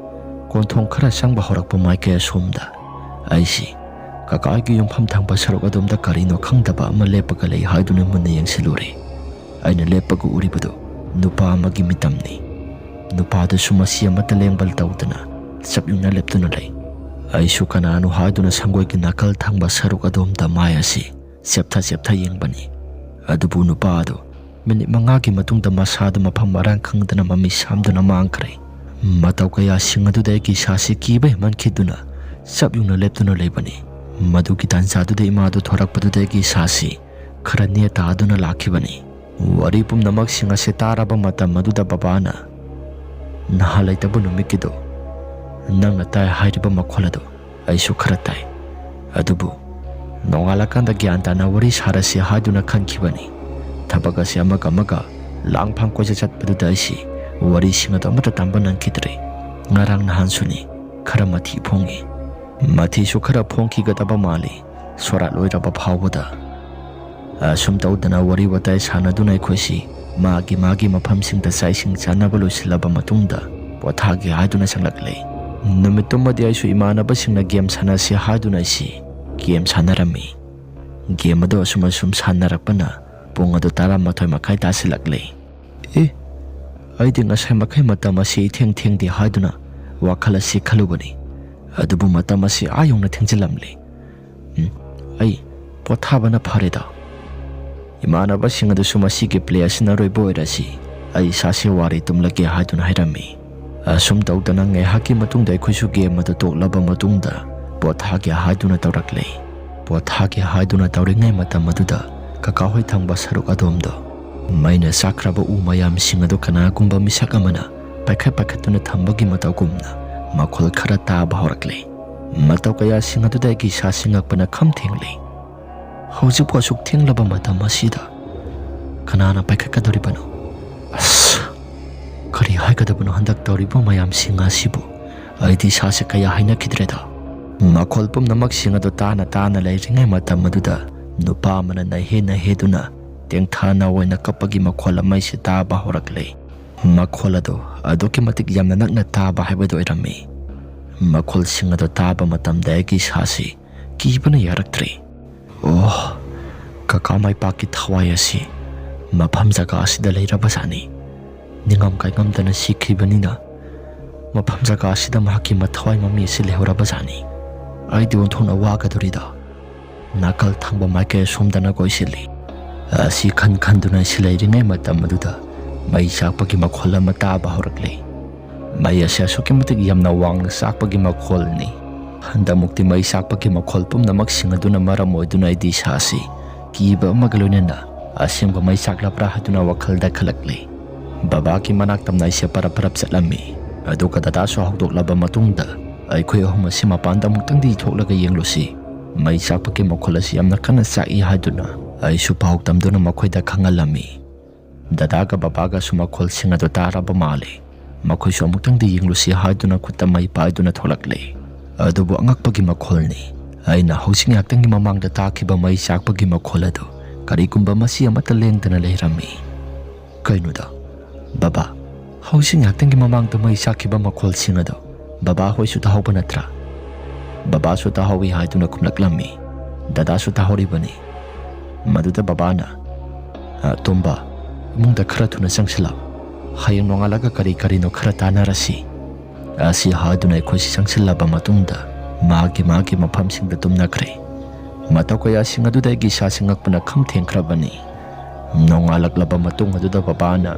ꯀꯣꯟꯊꯣꯡ ꯈꯔ ꯆꯪꯕ ꯍꯧꯔꯛꯄ ꯃꯥꯏꯀꯩ ꯑꯁꯣꯝꯗ ꯑꯩꯁꯤ ꯀꯀꯥꯒꯤ ꯌꯨꯝꯐꯝ ꯊꯪꯕ ꯁꯔꯨꯛ ꯑꯗꯣꯝꯗ ꯀꯔꯤꯅꯣ ꯈꯪꯗꯕ ꯑꯃ ꯂꯦꯞꯄꯒ ꯂꯩ ꯍꯥꯏꯗꯨꯅ ꯃꯨꯟꯅ ꯌꯦꯡꯁꯤꯜꯂꯨꯔꯦ꯫ ꯑꯩꯅ ꯂꯦꯞꯄꯒ ꯎꯔꯤꯕꯗꯨ ꯅꯨꯄꯥ ꯑꯃꯒꯤ ꯃꯤꯇꯝꯅꯤ꯫ ꯅꯨꯄꯥꯗꯨꯁꯨ ꯃꯁꯤ ꯑꯃꯠꯇ ꯂꯦꯡꯕꯜ ꯇꯧꯗꯅ ꯆꯞ ꯌꯨꯡꯅ ꯂꯦꯞꯇꯨꯅ ꯂꯩ꯫ ꯑꯩꯁꯨ ꯀꯅꯥꯅꯣ ꯍꯥꯏꯗꯨꯅ ꯁꯪꯒꯣꯏꯒꯤ ꯅꯥꯀꯜ ꯊꯪꯕ ꯁꯔꯨꯛ ꯑꯗꯣꯝꯗ ꯃꯥꯏ ꯑꯁꯤ ꯆꯦꯞꯊ ꯆꯦꯞꯊ ꯌꯦꯡꯕꯅꯤ꯫ ꯑꯗꯨꯕꯨ ꯅꯨꯄꯥ ꯑꯗꯨ ꯃꯤꯅꯤꯠ ꯃꯉꯥꯒꯤ ꯃꯇꯨꯡꯗ ꯃꯁꯥꯗꯨ ꯃꯐꯝ ꯃꯔꯥꯡ ꯈꯪꯗꯅ ꯃꯃꯤꯠ ꯁꯥꯝꯗꯨꯅ ꯃꯥꯡꯈ꯭ꯔꯦ꯫ ꯃꯇꯧ ꯀꯌꯥꯁꯤꯡ ꯑꯗꯨꯗ ꯑꯩꯒꯤ ꯏꯁꯥꯁꯤ ꯀꯤꯕ ꯍꯦꯟꯃꯟꯈꯤꯗꯨꯅ ꯆꯞ ꯌꯨꯡꯅ ꯂꯦꯞꯇꯨꯅ ꯂꯩꯕꯅꯤ꯫ ꯃꯗꯨꯒꯤ ꯇꯥꯟꯖꯥꯗꯨꯗ ꯏꯃꯥꯗꯨ ꯊꯣꯔꯛꯄꯗꯨꯗ ꯑꯩꯒꯤ ꯏꯁꯥꯁꯤ ꯈꯔ ꯅꯦ ꯇꯥꯗꯨꯅ ꯂꯥꯛꯈꯤꯕꯅꯤ꯫ ꯋꯥꯔꯤ ꯄꯨꯝꯅꯃꯛꯁꯤꯡ ꯑꯁꯤ ꯇꯥꯔꯕ ꯃꯇꯝ ꯑꯗꯨꯗ ꯕꯕꯥꯅ, "ꯅꯍꯥ ꯂꯩꯇꯕ ꯅꯨꯃꯤꯠꯀꯤꯗꯣ ꯅꯪꯅ ꯇꯥꯏ ꯍꯥꯏꯔꯤꯕ ꯃꯈꯣꯜ ꯑꯗꯨ ꯑꯩꯁꯨ ꯈꯔ ꯇꯥꯏ꯫ ꯑꯗꯨꯕꯨ ꯅꯣꯡꯉꯥꯜꯂꯀꯥꯟꯗ ꯒ꯭ꯌꯥꯟ ꯇꯥꯅ ꯋꯥꯔꯤ ꯁꯥꯔꯁꯤ" ꯍꯥꯏꯗꯨꯅ ꯈꯟꯈꯤꯕꯅꯤ꯫ ꯊꯕꯛ ꯑꯁꯤ ꯑꯃꯒ ꯑꯃꯒ ꯂꯥꯡꯐꯥꯡ ꯀꯣꯏꯆꯠ ꯆꯠꯄꯗꯨꯗ ꯑꯩꯁꯤ ꯋꯥꯔꯤꯁꯤꯡ ꯑꯗꯨ ꯑꯃꯠꯇ ꯇꯝꯕ ꯅꯪꯈꯤꯗ꯭ꯔꯦ꯫ ꯉꯔꯥꯡ ꯅꯍꯥꯟꯁꯨꯅꯤ, ꯈꯔ ꯃꯊꯤ ꯐꯣꯡꯉꯤ꯫ ꯃꯊꯤꯁꯨ ꯈꯔ ꯐꯣꯡꯈꯤꯒꯗꯕ ꯃꯥꯜꯂꯤ꯫ ꯁꯣꯔꯥꯠ ꯂꯣꯏꯔꯕ ꯐꯥꯎꯕꯗ ꯑꯁꯨꯝ ꯇꯧꯗꯅ ꯋꯥꯔꯤ ꯋꯥꯇꯥꯏ ꯁꯥꯟꯅꯗꯨꯅ ꯑꯩꯈꯣꯏꯁꯤ ꯃꯥꯒꯤ ꯃꯥꯒꯤ ꯃꯐꯝꯁꯤꯡꯗ ꯆꯥꯛ ꯏꯁꯤꯡ ꯆꯥꯅꯕ ꯂꯣꯏꯁꯤꯜꯂꯕ ꯃꯇꯨꯡꯗ ꯄꯣꯊꯥꯒꯦ ꯍꯥꯏꯗꯨꯅ ꯆꯪꯂꯛꯂꯦ꯫ ꯅꯨꯃꯤꯠꯇꯨꯃꯗꯤ ꯑꯩꯁꯨ ꯏꯃꯥꯟꯅꯕꯁꯤꯡꯅ ꯒꯦꯝ ꯁꯥꯟꯅꯁꯤ ꯍꯥꯏꯗꯨꯅ ꯑꯩꯁꯤ ꯒꯦꯝ ꯁꯥꯟꯅꯔꯝꯃꯤ꯫ ꯒꯦꯝ ꯑꯗꯨ ꯑꯁꯨꯝ ꯑꯁꯨꯝ ꯁꯥꯟꯅꯔꯛꯄꯅ ꯄꯨꯡ ꯑꯗꯨ ꯇꯔꯥꯃꯥꯊꯣꯏ ꯃꯈꯥꯏ ꯇꯥꯁꯤꯜꯂꯛꯂꯦ꯫ "ꯑꯦ, ꯑꯩꯗꯤ ꯉꯁꯥꯏ ꯃꯈꯩ ꯃꯇꯝ ꯑꯁꯤ ꯏꯊꯦꯡ ꯊꯦꯡꯗꯦ ꯍꯥꯏꯗꯨꯅ ꯋꯥꯈꯜ ꯑꯁꯤ ꯈꯜꯂꯨꯕꯅꯤ꯫ ꯑꯗꯨꯕꯨ ꯃꯇꯝ ꯑꯁꯤ ꯑꯥ ꯌꯧꯅ ꯊꯦꯡꯖꯤꯜꯂꯝꯂꯦ꯫ ꯎꯝ, ꯑꯩ ꯄꯣꯊꯥꯕꯅ ꯐꯔꯦꯗ꯫" ꯏꯃꯥꯟꯅꯕꯁꯤꯡ ꯑꯗꯨꯁꯨ ꯃꯁꯤꯒꯤ ꯄ꯭ꯂꯦ ꯑꯁꯤꯅ ꯑꯔꯣꯏꯕ ꯑꯣꯏꯔꯁꯤ, ꯑꯩ ꯏꯁꯥꯁꯦ ꯋꯥꯔꯦ, ꯇꯨꯝꯂꯒꯦ ꯍꯥꯏꯗꯨꯅ ꯍꯥꯏꯔꯝꯃꯤ꯫ ꯑꯁꯨꯝ ꯇꯧꯗꯅ ꯉꯥꯏꯍꯥꯛꯀꯤ ꯃꯇꯨꯡꯗ ꯑꯩꯈꯣꯏꯁꯨ ꯒꯦꯝ ꯑꯗꯨ ꯇꯣꯛꯂꯕ ꯃꯇꯨꯡꯗ ꯄꯣꯊꯥꯒꯦ ꯍꯥꯏꯗꯨꯅ ꯇꯧꯔꯛꯂꯦ꯫ ꯄꯣꯊꯥꯒꯦ ꯍꯥꯏꯗꯨꯅ ꯇꯧꯔꯤꯉꯩ ꯃꯇꯝ ꯑꯗꯨꯗ ꯀꯀꯥ ꯍꯣꯏ ꯊꯪꯕ ꯁꯔꯨꯛ ꯑꯗꯣꯝꯗꯣ ꯃꯩꯅ ꯆꯥꯛꯈ꯭ꯔꯕ ꯎ ꯃꯌꯥꯝꯁꯤꯡ ꯑꯗꯨ ꯀꯅꯥꯒꯨꯝꯕ ꯃꯤꯁꯛ ꯑꯃꯅ ꯄꯥꯏꯈꯠ ꯄꯥꯏꯈꯠꯇꯨꯅ ꯊꯝꯕꯒꯤ ꯃꯇꯧꯒꯨꯝꯅ ꯃꯈꯣꯜ ꯈꯔ ꯇꯥꯕ ꯍꯧꯔꯛꯂꯦ꯫ ꯃꯇꯧ ꯀꯌꯥꯁꯤꯡ ꯑꯗꯨꯗ ꯑꯩꯒꯤ ꯏꯁꯥꯁꯤ ꯉꯛꯄꯅ ꯈꯝ ꯊꯦꯡꯂꯦ꯫ ꯍꯧꯖꯤꯛꯄꯨ ꯑꯁꯨꯛ ꯊꯦꯡꯂꯕ ꯃꯇꯝ ꯑꯁꯤꯗ ꯀꯅꯥꯅ ꯄꯥꯏꯈꯠꯀꯗꯧꯔꯤꯕꯅꯣ? ꯑꯁ, ꯀꯔꯤ ꯍꯥꯏꯒꯗꯕꯅꯣ ꯍꯟꯗꯛ ꯇꯧꯔꯤꯕ ꯃꯌꯥꯝꯁꯤꯡ ꯑꯁꯤꯕꯨ? ꯑꯩꯗꯤ ꯏꯁꯥꯁꯦ ꯀꯌꯥ ꯍꯩꯅꯈꯤꯗ꯭ꯔꯦꯗ꯫ ꯃꯈꯣꯜ ꯄꯨꯝꯅꯃꯛꯁꯤꯡ ꯑꯗꯨ ꯇꯥꯅ ꯇꯥꯅ ꯂꯩꯔꯤꯉꯩ ꯃꯇꯝ ꯑꯗꯨꯗ ꯅꯨꯄꯥ ꯑꯃꯅ ꯅꯥꯍꯦ ꯅꯥꯍꯦꯗꯨꯅ ꯇꯦꯡꯊꯥꯅ ꯑꯣꯏꯅ ꯀꯞꯄꯒꯤ ꯃꯈꯣꯜ ꯑꯃ ꯑꯩꯁꯦ ꯇꯥꯕ ꯍꯧꯔꯛꯂꯦ꯫ ꯃꯈꯣꯜ ꯑꯗꯨ ꯑꯗꯨꯛꯀꯤ ꯃꯇꯤꯛ ꯌꯥꯝꯅ ꯅꯛꯅ ꯇꯥꯕ ꯍꯥꯏꯕꯗꯨ ꯑꯣꯏꯔꯝꯃꯤ꯫ ꯃꯈꯣꯜꯁꯤꯡ ꯑꯗꯨ ꯇꯥꯕ ꯃꯇꯝꯗ ꯑꯩꯒꯤ ꯏꯁꯥꯁꯤ ꯀꯤꯕꯅ ꯌꯥꯔꯛꯇ꯭ꯔꯦ꯫ ꯑꯣ, ꯀꯀꯥ ꯃꯥꯏꯄꯥꯛꯀꯤ ꯊꯋꯥꯏ ꯑꯁꯤ ꯃꯐꯝ ꯖꯒꯥ ꯑꯁꯤꯗ ꯂꯩꯔꯕꯖꯥꯠꯅꯤ꯫ ꯅꯤꯡꯉꯝ ꯀꯥꯏꯉꯝꯗꯅ ꯁꯤꯈ꯭ꯔꯤꯕꯅꯤꯅ ꯃꯐꯝ ꯖꯒꯥ ꯑꯁꯤꯗ ꯃꯍꯥꯛꯀꯤ ꯃꯊꯋꯥꯏ ꯃꯃꯤ ꯑꯁꯤ ꯂꯩꯍꯧꯔꯕꯖꯥꯠꯅꯤ꯫ ꯑꯩꯗꯤ ꯑꯣꯟꯊꯣꯛꯅ ꯋꯥꯒꯗꯧꯔꯤꯗ꯫ ꯅꯥꯀꯜ ꯊꯪꯕ ꯃꯥꯏꯀꯩ ꯑꯁꯣꯝꯗꯅ ꯀꯣꯏꯁꯤꯜꯂꯤ꯫ ꯑꯁꯤ ꯈꯟ ꯈꯟꯗꯨꯅ ꯑꯩꯁꯤ ꯂꯩꯔꯤꯉꯩ ꯃꯇꯝ ꯑꯗꯨꯗ ꯃꯩ ꯆꯥꯛꯄꯒꯤ ꯃꯈꯣꯜ ꯑꯃ ꯇꯥꯕ ꯍꯧꯔꯛꯂꯦ꯫ ꯃꯩ ꯑꯁꯤ ꯑꯁꯨꯛꯀꯤ ꯃꯇꯤꯛ ꯌꯥꯝꯅ ꯋꯥꯡꯅ ꯆꯥꯛꯄꯒꯤ ꯃꯈꯣꯜꯅꯤ꯫ ꯍꯟꯗꯛꯃꯨꯛꯇꯤ ꯃꯩ ꯆꯥꯛꯄꯒꯤ ꯃꯈꯣꯜ ꯄꯨꯝꯅꯃꯛꯁꯤꯡ ꯑꯗꯨꯅ ꯃꯔꯝ ꯑꯣꯏꯗꯨꯅ ꯑꯩꯗꯤ ꯏꯁꯥꯁꯤ ꯀꯤꯕ ꯑꯃꯒ ꯂꯣꯏꯅꯅ ꯑꯁꯦꯡꯕ ꯃꯩ ꯆꯥꯛꯂꯕ꯭ꯔꯥ ꯍꯥꯏꯗꯨꯅ ꯋꯥꯈꯜꯗ ꯈꯜꯂꯛꯂꯦ꯫ ꯕꯕꯥꯒꯤ ꯃꯅꯥꯛ ꯇꯝꯅ ꯑꯩꯁꯦ ꯄꯔꯞ ꯄꯔꯞ ꯆꯠꯂꯝꯃꯤ꯫ ꯑꯗꯨꯒ ꯗꯗꯥꯁꯨ ꯍꯧꯗꯣꯛꯂꯕ ꯃꯇꯨꯡꯗ ꯑꯩꯈꯣꯏ ꯑꯍꯨꯝ ꯑꯁꯤ ꯃꯄꯥꯟꯗ ꯑꯃꯨꯛꯇꯪꯗꯤ ꯊꯣꯛꯂꯒ ꯌꯦꯡꯂꯨꯁꯤ꯫ ꯃꯩ ꯆꯥꯛꯄꯒꯤ ꯃꯈꯣꯜ ꯑꯁꯤ ꯌꯥꯝꯅ ꯀꯟꯅ ꯆꯥꯛꯏ ꯍꯥꯏꯗꯨꯅ ꯑꯩꯁꯨ ꯄꯥꯎ ꯇꯝꯗꯨꯅ ꯃꯈꯣꯏꯗ ꯈꯪꯍꯜꯂꯝꯃꯤ꯫ ꯗꯗꯥꯒ ꯕꯕꯥꯒꯁꯨ ꯃꯈꯣꯜꯁꯤꯡ ꯑꯗꯨ ꯇꯥꯔꯕ ꯃꯥꯜꯂꯤ꯫ ꯃꯈꯣꯏꯁꯨ ꯑꯃꯨꯛꯇꯪꯗꯤ ꯌꯦꯡꯂꯨꯁꯤ ꯍꯥꯏꯗꯨꯅ ꯈꯨꯠꯇ ꯃꯩ ꯄꯥꯏꯗꯨꯅ ꯊꯣꯛꯂꯛꯂꯦ꯫ ꯑꯗꯨꯕꯨ ꯑꯉꯛꯄꯒꯤ ꯃꯈꯣꯜꯅꯤ꯫ ꯑꯩꯅ ꯍꯧꯖꯤꯛ ꯉꯥꯏꯍꯥꯛꯇꯪꯒꯤ ꯃꯃꯥꯡꯗ ꯇꯥꯈꯤꯕ ꯃꯩ ꯆꯥꯛꯄꯒꯤ ꯃꯈꯣꯜ ꯑꯗꯨ ꯀꯔꯤꯒꯨꯝꯕ ꯃꯁꯤ ꯑꯃꯠꯇ ꯂꯦꯡꯗꯅ ꯂꯩꯔꯝꯃꯤ꯫ ꯀꯩꯅꯣꯗ, ꯕꯕꯥ, ꯍꯧꯖꯤꯛ ꯉꯥꯏꯍꯥꯛꯇꯪꯒꯤ ꯃꯃꯥꯡꯗ ꯃꯩ ꯆꯥꯛꯈꯤꯕ ꯃꯈꯣꯜꯁꯤꯡ ꯑꯗꯨ "ꯕꯕꯥ ꯍꯣꯏꯁꯨ ꯇꯥꯍꯧꯕ ꯅꯠꯇ꯭ꯔꯥ?" "ꯕꯕꯥꯁꯨ ꯇꯥꯍꯧꯏ" ꯍꯥꯏꯗꯨꯅ ꯈꯨꯝꯂꯛꯂꯝꯃꯤ꯫ "ꯗꯗꯥꯁꯨ ꯇꯥꯍꯧꯔꯤꯕꯅꯤ꯫" ꯃꯗꯨꯗ ꯕꯕꯥꯅ, "ꯑ, ꯇꯣꯝꯕ, ꯏꯃꯨꯡꯗ ꯈꯔ ꯊꯨꯅ ꯆꯪꯁꯤꯜꯂꯛ꯫ ꯍꯌꯦꯡ ꯅꯣꯡꯉꯥꯜꯂꯒ ꯀꯔꯤ ꯀꯔꯤꯅꯣ ꯈꯔ ꯇꯥꯟꯅꯔꯁꯤ꯫" ꯑꯁꯤ ꯍꯥꯏꯗꯨꯅ ꯑꯩꯈꯣꯏꯁꯤ ꯆꯪꯁꯤꯜꯂꯕ ꯃꯇꯨꯡꯗ ꯃꯥꯒꯤ ꯃꯥꯒꯤ ꯃꯐꯝꯁꯤꯡꯗ ꯇꯨꯝꯅꯈ꯭ꯔꯦ꯫ ꯃꯇꯧ ꯀꯌꯥꯁꯤꯡ ꯑꯗꯨꯗ ꯑꯩꯒꯤ ꯏꯁꯥꯁꯤ ꯉꯛꯄꯅ ꯈꯝ ꯊꯦꯡꯈ꯭ꯔꯕꯅꯤ꯫ ꯅꯣꯡꯉꯥꯜꯂꯛꯂꯕ ꯃꯇꯨꯡ ꯑꯗꯨꯗ ꯕꯕꯥꯅ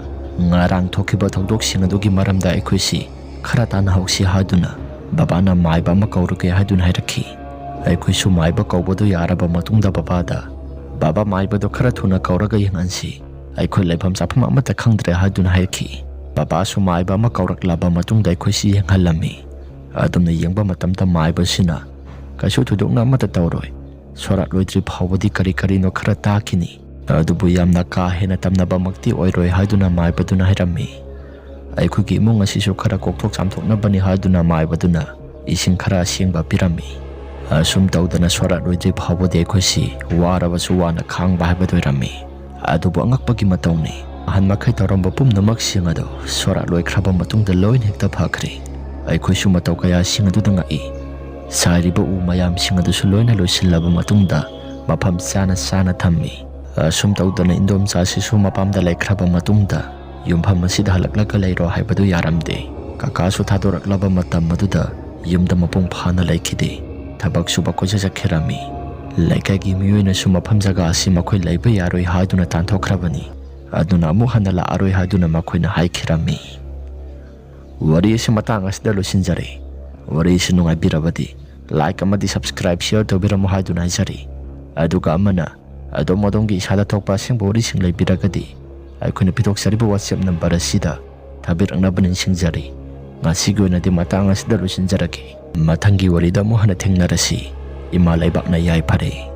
ꯉꯔꯥꯡ ꯊꯣꯛꯈꯤꯕ ꯊꯧꯗꯣꯛꯁꯤꯡ ꯑꯗꯨꯒꯤ ꯃꯔꯝꯗ ꯑꯩꯈꯣꯏꯁꯤ ꯈꯔ ꯇꯥꯟꯅꯍꯧꯁꯤ ꯍꯥꯏꯗꯨꯅ ꯕꯕꯥꯅ ꯃꯥꯏꯕ ꯑꯃ ꯀꯧꯔꯒꯦ ꯍꯥꯏꯗꯨꯅ ꯍꯥꯏꯔꯛꯈꯤ꯫ ꯑꯩꯈꯣꯏꯁꯨ ꯃꯥꯏꯕ ꯀꯧꯕꯗꯨ ꯌꯥꯔꯕ ꯃꯇꯨꯡꯗ ꯕꯕꯥꯗ, "ꯕꯕꯥ, ꯃꯥꯏꯕꯗꯣ ꯈꯔ ꯊꯨꯅ ꯀꯧꯔꯒ ꯌꯦꯡꯍꯟꯁꯤ꯫ ꯑꯩꯈꯣꯏ ꯂꯩꯐꯝ ꯆꯥꯐꯝ ꯑꯃꯠꯇ ꯈꯪꯗ꯭ꯔꯦ" ꯍꯥꯏꯗꯨꯅ ꯍꯥꯏꯔꯛꯈꯤ꯫ ꯕꯕꯥꯁꯨ ꯃꯥꯏꯕ ꯑꯃ ꯀꯧꯔꯛꯂꯕ ꯃꯇꯨꯡꯗ ꯑꯩꯈꯣꯏꯁꯤ ꯌꯦꯡꯍꯜꯂꯝꯃꯤ꯫ ꯑꯗꯨꯝꯅ ꯌꯦꯡꯕ ꯃꯇꯝꯗ ꯃꯥꯏꯕꯁꯤꯅ, "ꯀꯩꯁꯨ ꯊꯣꯏꯗꯣꯛꯅ ꯑꯃꯠꯇ ꯇꯧꯔꯣꯏ꯫ ꯁꯣꯔꯥꯠ ꯂꯣꯏꯗ꯭ꯔꯤ ꯐꯥꯎꯕꯗꯤ ꯀꯔꯤ ꯀꯔꯤꯅꯣ ꯈꯔ ꯇꯥꯈꯤꯅꯤ, ꯑꯗꯨꯕꯨ ꯌꯥꯝꯅ ꯀꯥ ꯍꯦꯟꯅ ꯇꯝꯅꯕꯃꯛꯇꯤ ꯑꯣꯏꯔꯣꯏ" ꯍꯥꯏꯗꯨꯅ ꯃꯥꯏꯕꯗꯨꯅ ꯍꯥꯏꯔꯝꯃꯤ꯫ ꯑꯩꯈꯣꯏꯒꯤ ꯏꯃꯨꯡ ꯑꯁꯤꯁꯨ ꯈꯔ ꯀꯣꯛꯊꯣꯛ ꯆꯥꯝꯊꯣꯛꯅꯕꯅꯤ ꯍꯥꯏꯗꯨꯅ ꯃꯥꯏꯕꯗꯨꯅ ꯏꯁꯤꯡ ꯈꯔ ꯑꯁꯦꯡꯕ ꯄꯤꯔꯝꯃꯤ꯫ ꯑꯁꯨꯝ ꯇꯧꯗꯅ ꯁꯣꯔꯥꯠ ꯂꯣꯏꯗ꯭ꯔꯤ ꯐꯥꯎꯕꯗꯤ ꯑꯩꯈꯣꯏꯁꯤ ꯋꯥꯔꯕꯁꯨ ꯋꯥꯅ ꯈꯥꯡꯕ ꯍꯥꯏꯕꯗꯨ ꯑꯣꯏꯔꯝꯃꯤ꯫ ꯑꯗꯨꯕꯨ ꯑꯉꯛꯄꯒꯤ ꯃꯇꯧꯅꯤ, ꯑꯍꯟ ꯃꯈꯩ ꯇꯧꯔꯝꯕ ꯄꯨꯝꯅꯃꯛꯁꯤꯡ ꯑꯗꯨ ꯁꯣꯔꯥꯠ ꯂꯣꯏꯈ꯭ꯔꯕ ꯃꯇꯨꯡꯗ ꯂꯣꯏꯅ ꯍꯦꯛꯇ ꯐꯈ꯭ꯔꯦ꯫ ꯑꯩꯈꯣꯏꯁꯨ ꯃꯇꯧ ꯀꯌꯥꯁꯤꯡ ꯑꯗꯨꯗ ꯉꯛꯏ꯫ ꯁꯥꯏꯔꯤꯕ ꯎ ꯃꯌꯥꯝꯁꯤꯡ ꯑꯗꯨꯁꯨ ꯂꯣꯏꯅ ꯂꯣꯏꯁꯤꯜꯂꯕ ꯃꯇꯨꯡꯗ ꯃꯐꯝ ꯆꯥꯅ ꯆꯥꯅ ꯊꯝꯃꯤ꯫ ꯑꯁꯨꯝ ꯇꯧꯗꯅ ꯏꯟꯗꯣꯝꯆꯥꯁꯤꯁꯨ ꯃꯄꯥꯝꯗ ꯂꯩꯈ꯭ꯔꯕ ꯃꯇꯨꯡꯗ ꯌꯨꯝꯐꯝ ꯑꯁꯤꯗ ꯍꯜꯂꯛꯂꯒ ꯂꯩꯔꯣ ꯍꯥꯏꯕꯗꯨ ꯌꯥꯔꯝꯗꯦ꯫ ꯀꯀꯥꯁꯨ ꯊꯥꯗꯣꯔꯛꯂꯕ ꯃꯇꯝ ꯑꯗꯨꯗ ꯌꯨꯝꯗ ꯃꯄꯨꯡ ꯐꯥꯅ ꯂꯩꯈꯤꯗꯦ꯫ ꯊꯕꯛ ꯁꯨꯕ ꯀꯣꯏꯆꯠ ꯆꯠꯈꯤꯔꯝꯃꯤ꯫ ꯂꯩꯀꯥꯏꯒꯤ ꯃꯤꯑꯣꯏꯅꯁꯨ ꯃꯐꯝ ꯖꯒꯥ ꯑꯁꯤ ꯃꯈꯣꯏ ꯂꯩꯕ ꯌꯥꯔꯣꯏ ꯍꯥꯏꯗꯨꯅ ꯇꯥꯟꯊꯣꯛꯈ꯭ꯔꯕꯅꯤ꯫ ꯑꯗꯨꯅ ꯑꯃꯨꯛ ꯍꯟꯅ ꯂꯥꯛꯑꯔꯣꯏ ꯍꯥꯏꯗꯨꯅ ꯃꯈꯣꯏꯅ ꯍꯥꯏꯈꯤꯔꯝꯃꯤ꯫ ꯋꯥꯔꯤ ꯑꯁꯤ ꯃꯇꯥꯡ ꯑꯁꯤꯗ ꯂꯣꯏꯁꯤꯟꯖꯔꯦ꯫ ꯋꯥꯔꯤ ꯑꯁꯤ ꯅꯨꯡꯉꯥꯏꯕꯤꯔꯕꯗꯤ like ꯑꯃꯗꯤ subscribe, share ꯇꯧꯕꯤꯔꯝꯃꯨ ꯍꯥꯏꯗꯨꯅ ꯍꯥꯏꯖꯔꯤ꯫ ꯑꯗꯨꯒ ꯑꯃꯅ, ꯑꯗꯣꯝ ꯑꯗꯣꯝꯒꯤ ꯏꯁꯥꯗ ꯊꯣꯛꯄ ꯑꯁꯦꯡꯕ ꯋꯥꯔꯤꯁꯤꯡ ꯂꯩꯕꯤꯔꯒꯗꯤ ꯑꯩꯈꯣꯏꯅ ꯄꯤꯊꯣꯛꯆꯔꯤꯕ WhatsApp number ꯑꯁꯤꯗ ꯊꯥꯕꯤꯔꯛꯅꯕ ꯅꯤꯡꯁꯤꯡꯖꯔꯤ꯫ ꯉꯁꯤꯒꯤ ꯑꯣꯏꯅꯗꯤ ꯃꯇꯥꯡ ꯑꯁꯤꯗ ꯂꯣꯏꯁꯤꯟꯖꯔꯒꯦ꯫ ꯃꯊꯪꯒꯤ ꯋꯥꯔꯤꯗ ꯑꯃꯨꯛ ꯍꯟꯅ ꯊꯦꯡꯅꯔꯁꯤ꯫ ꯏꯃꯥ ꯂꯩꯕꯥꯛꯅ ꯌꯥꯏꯐꯔꯦ꯫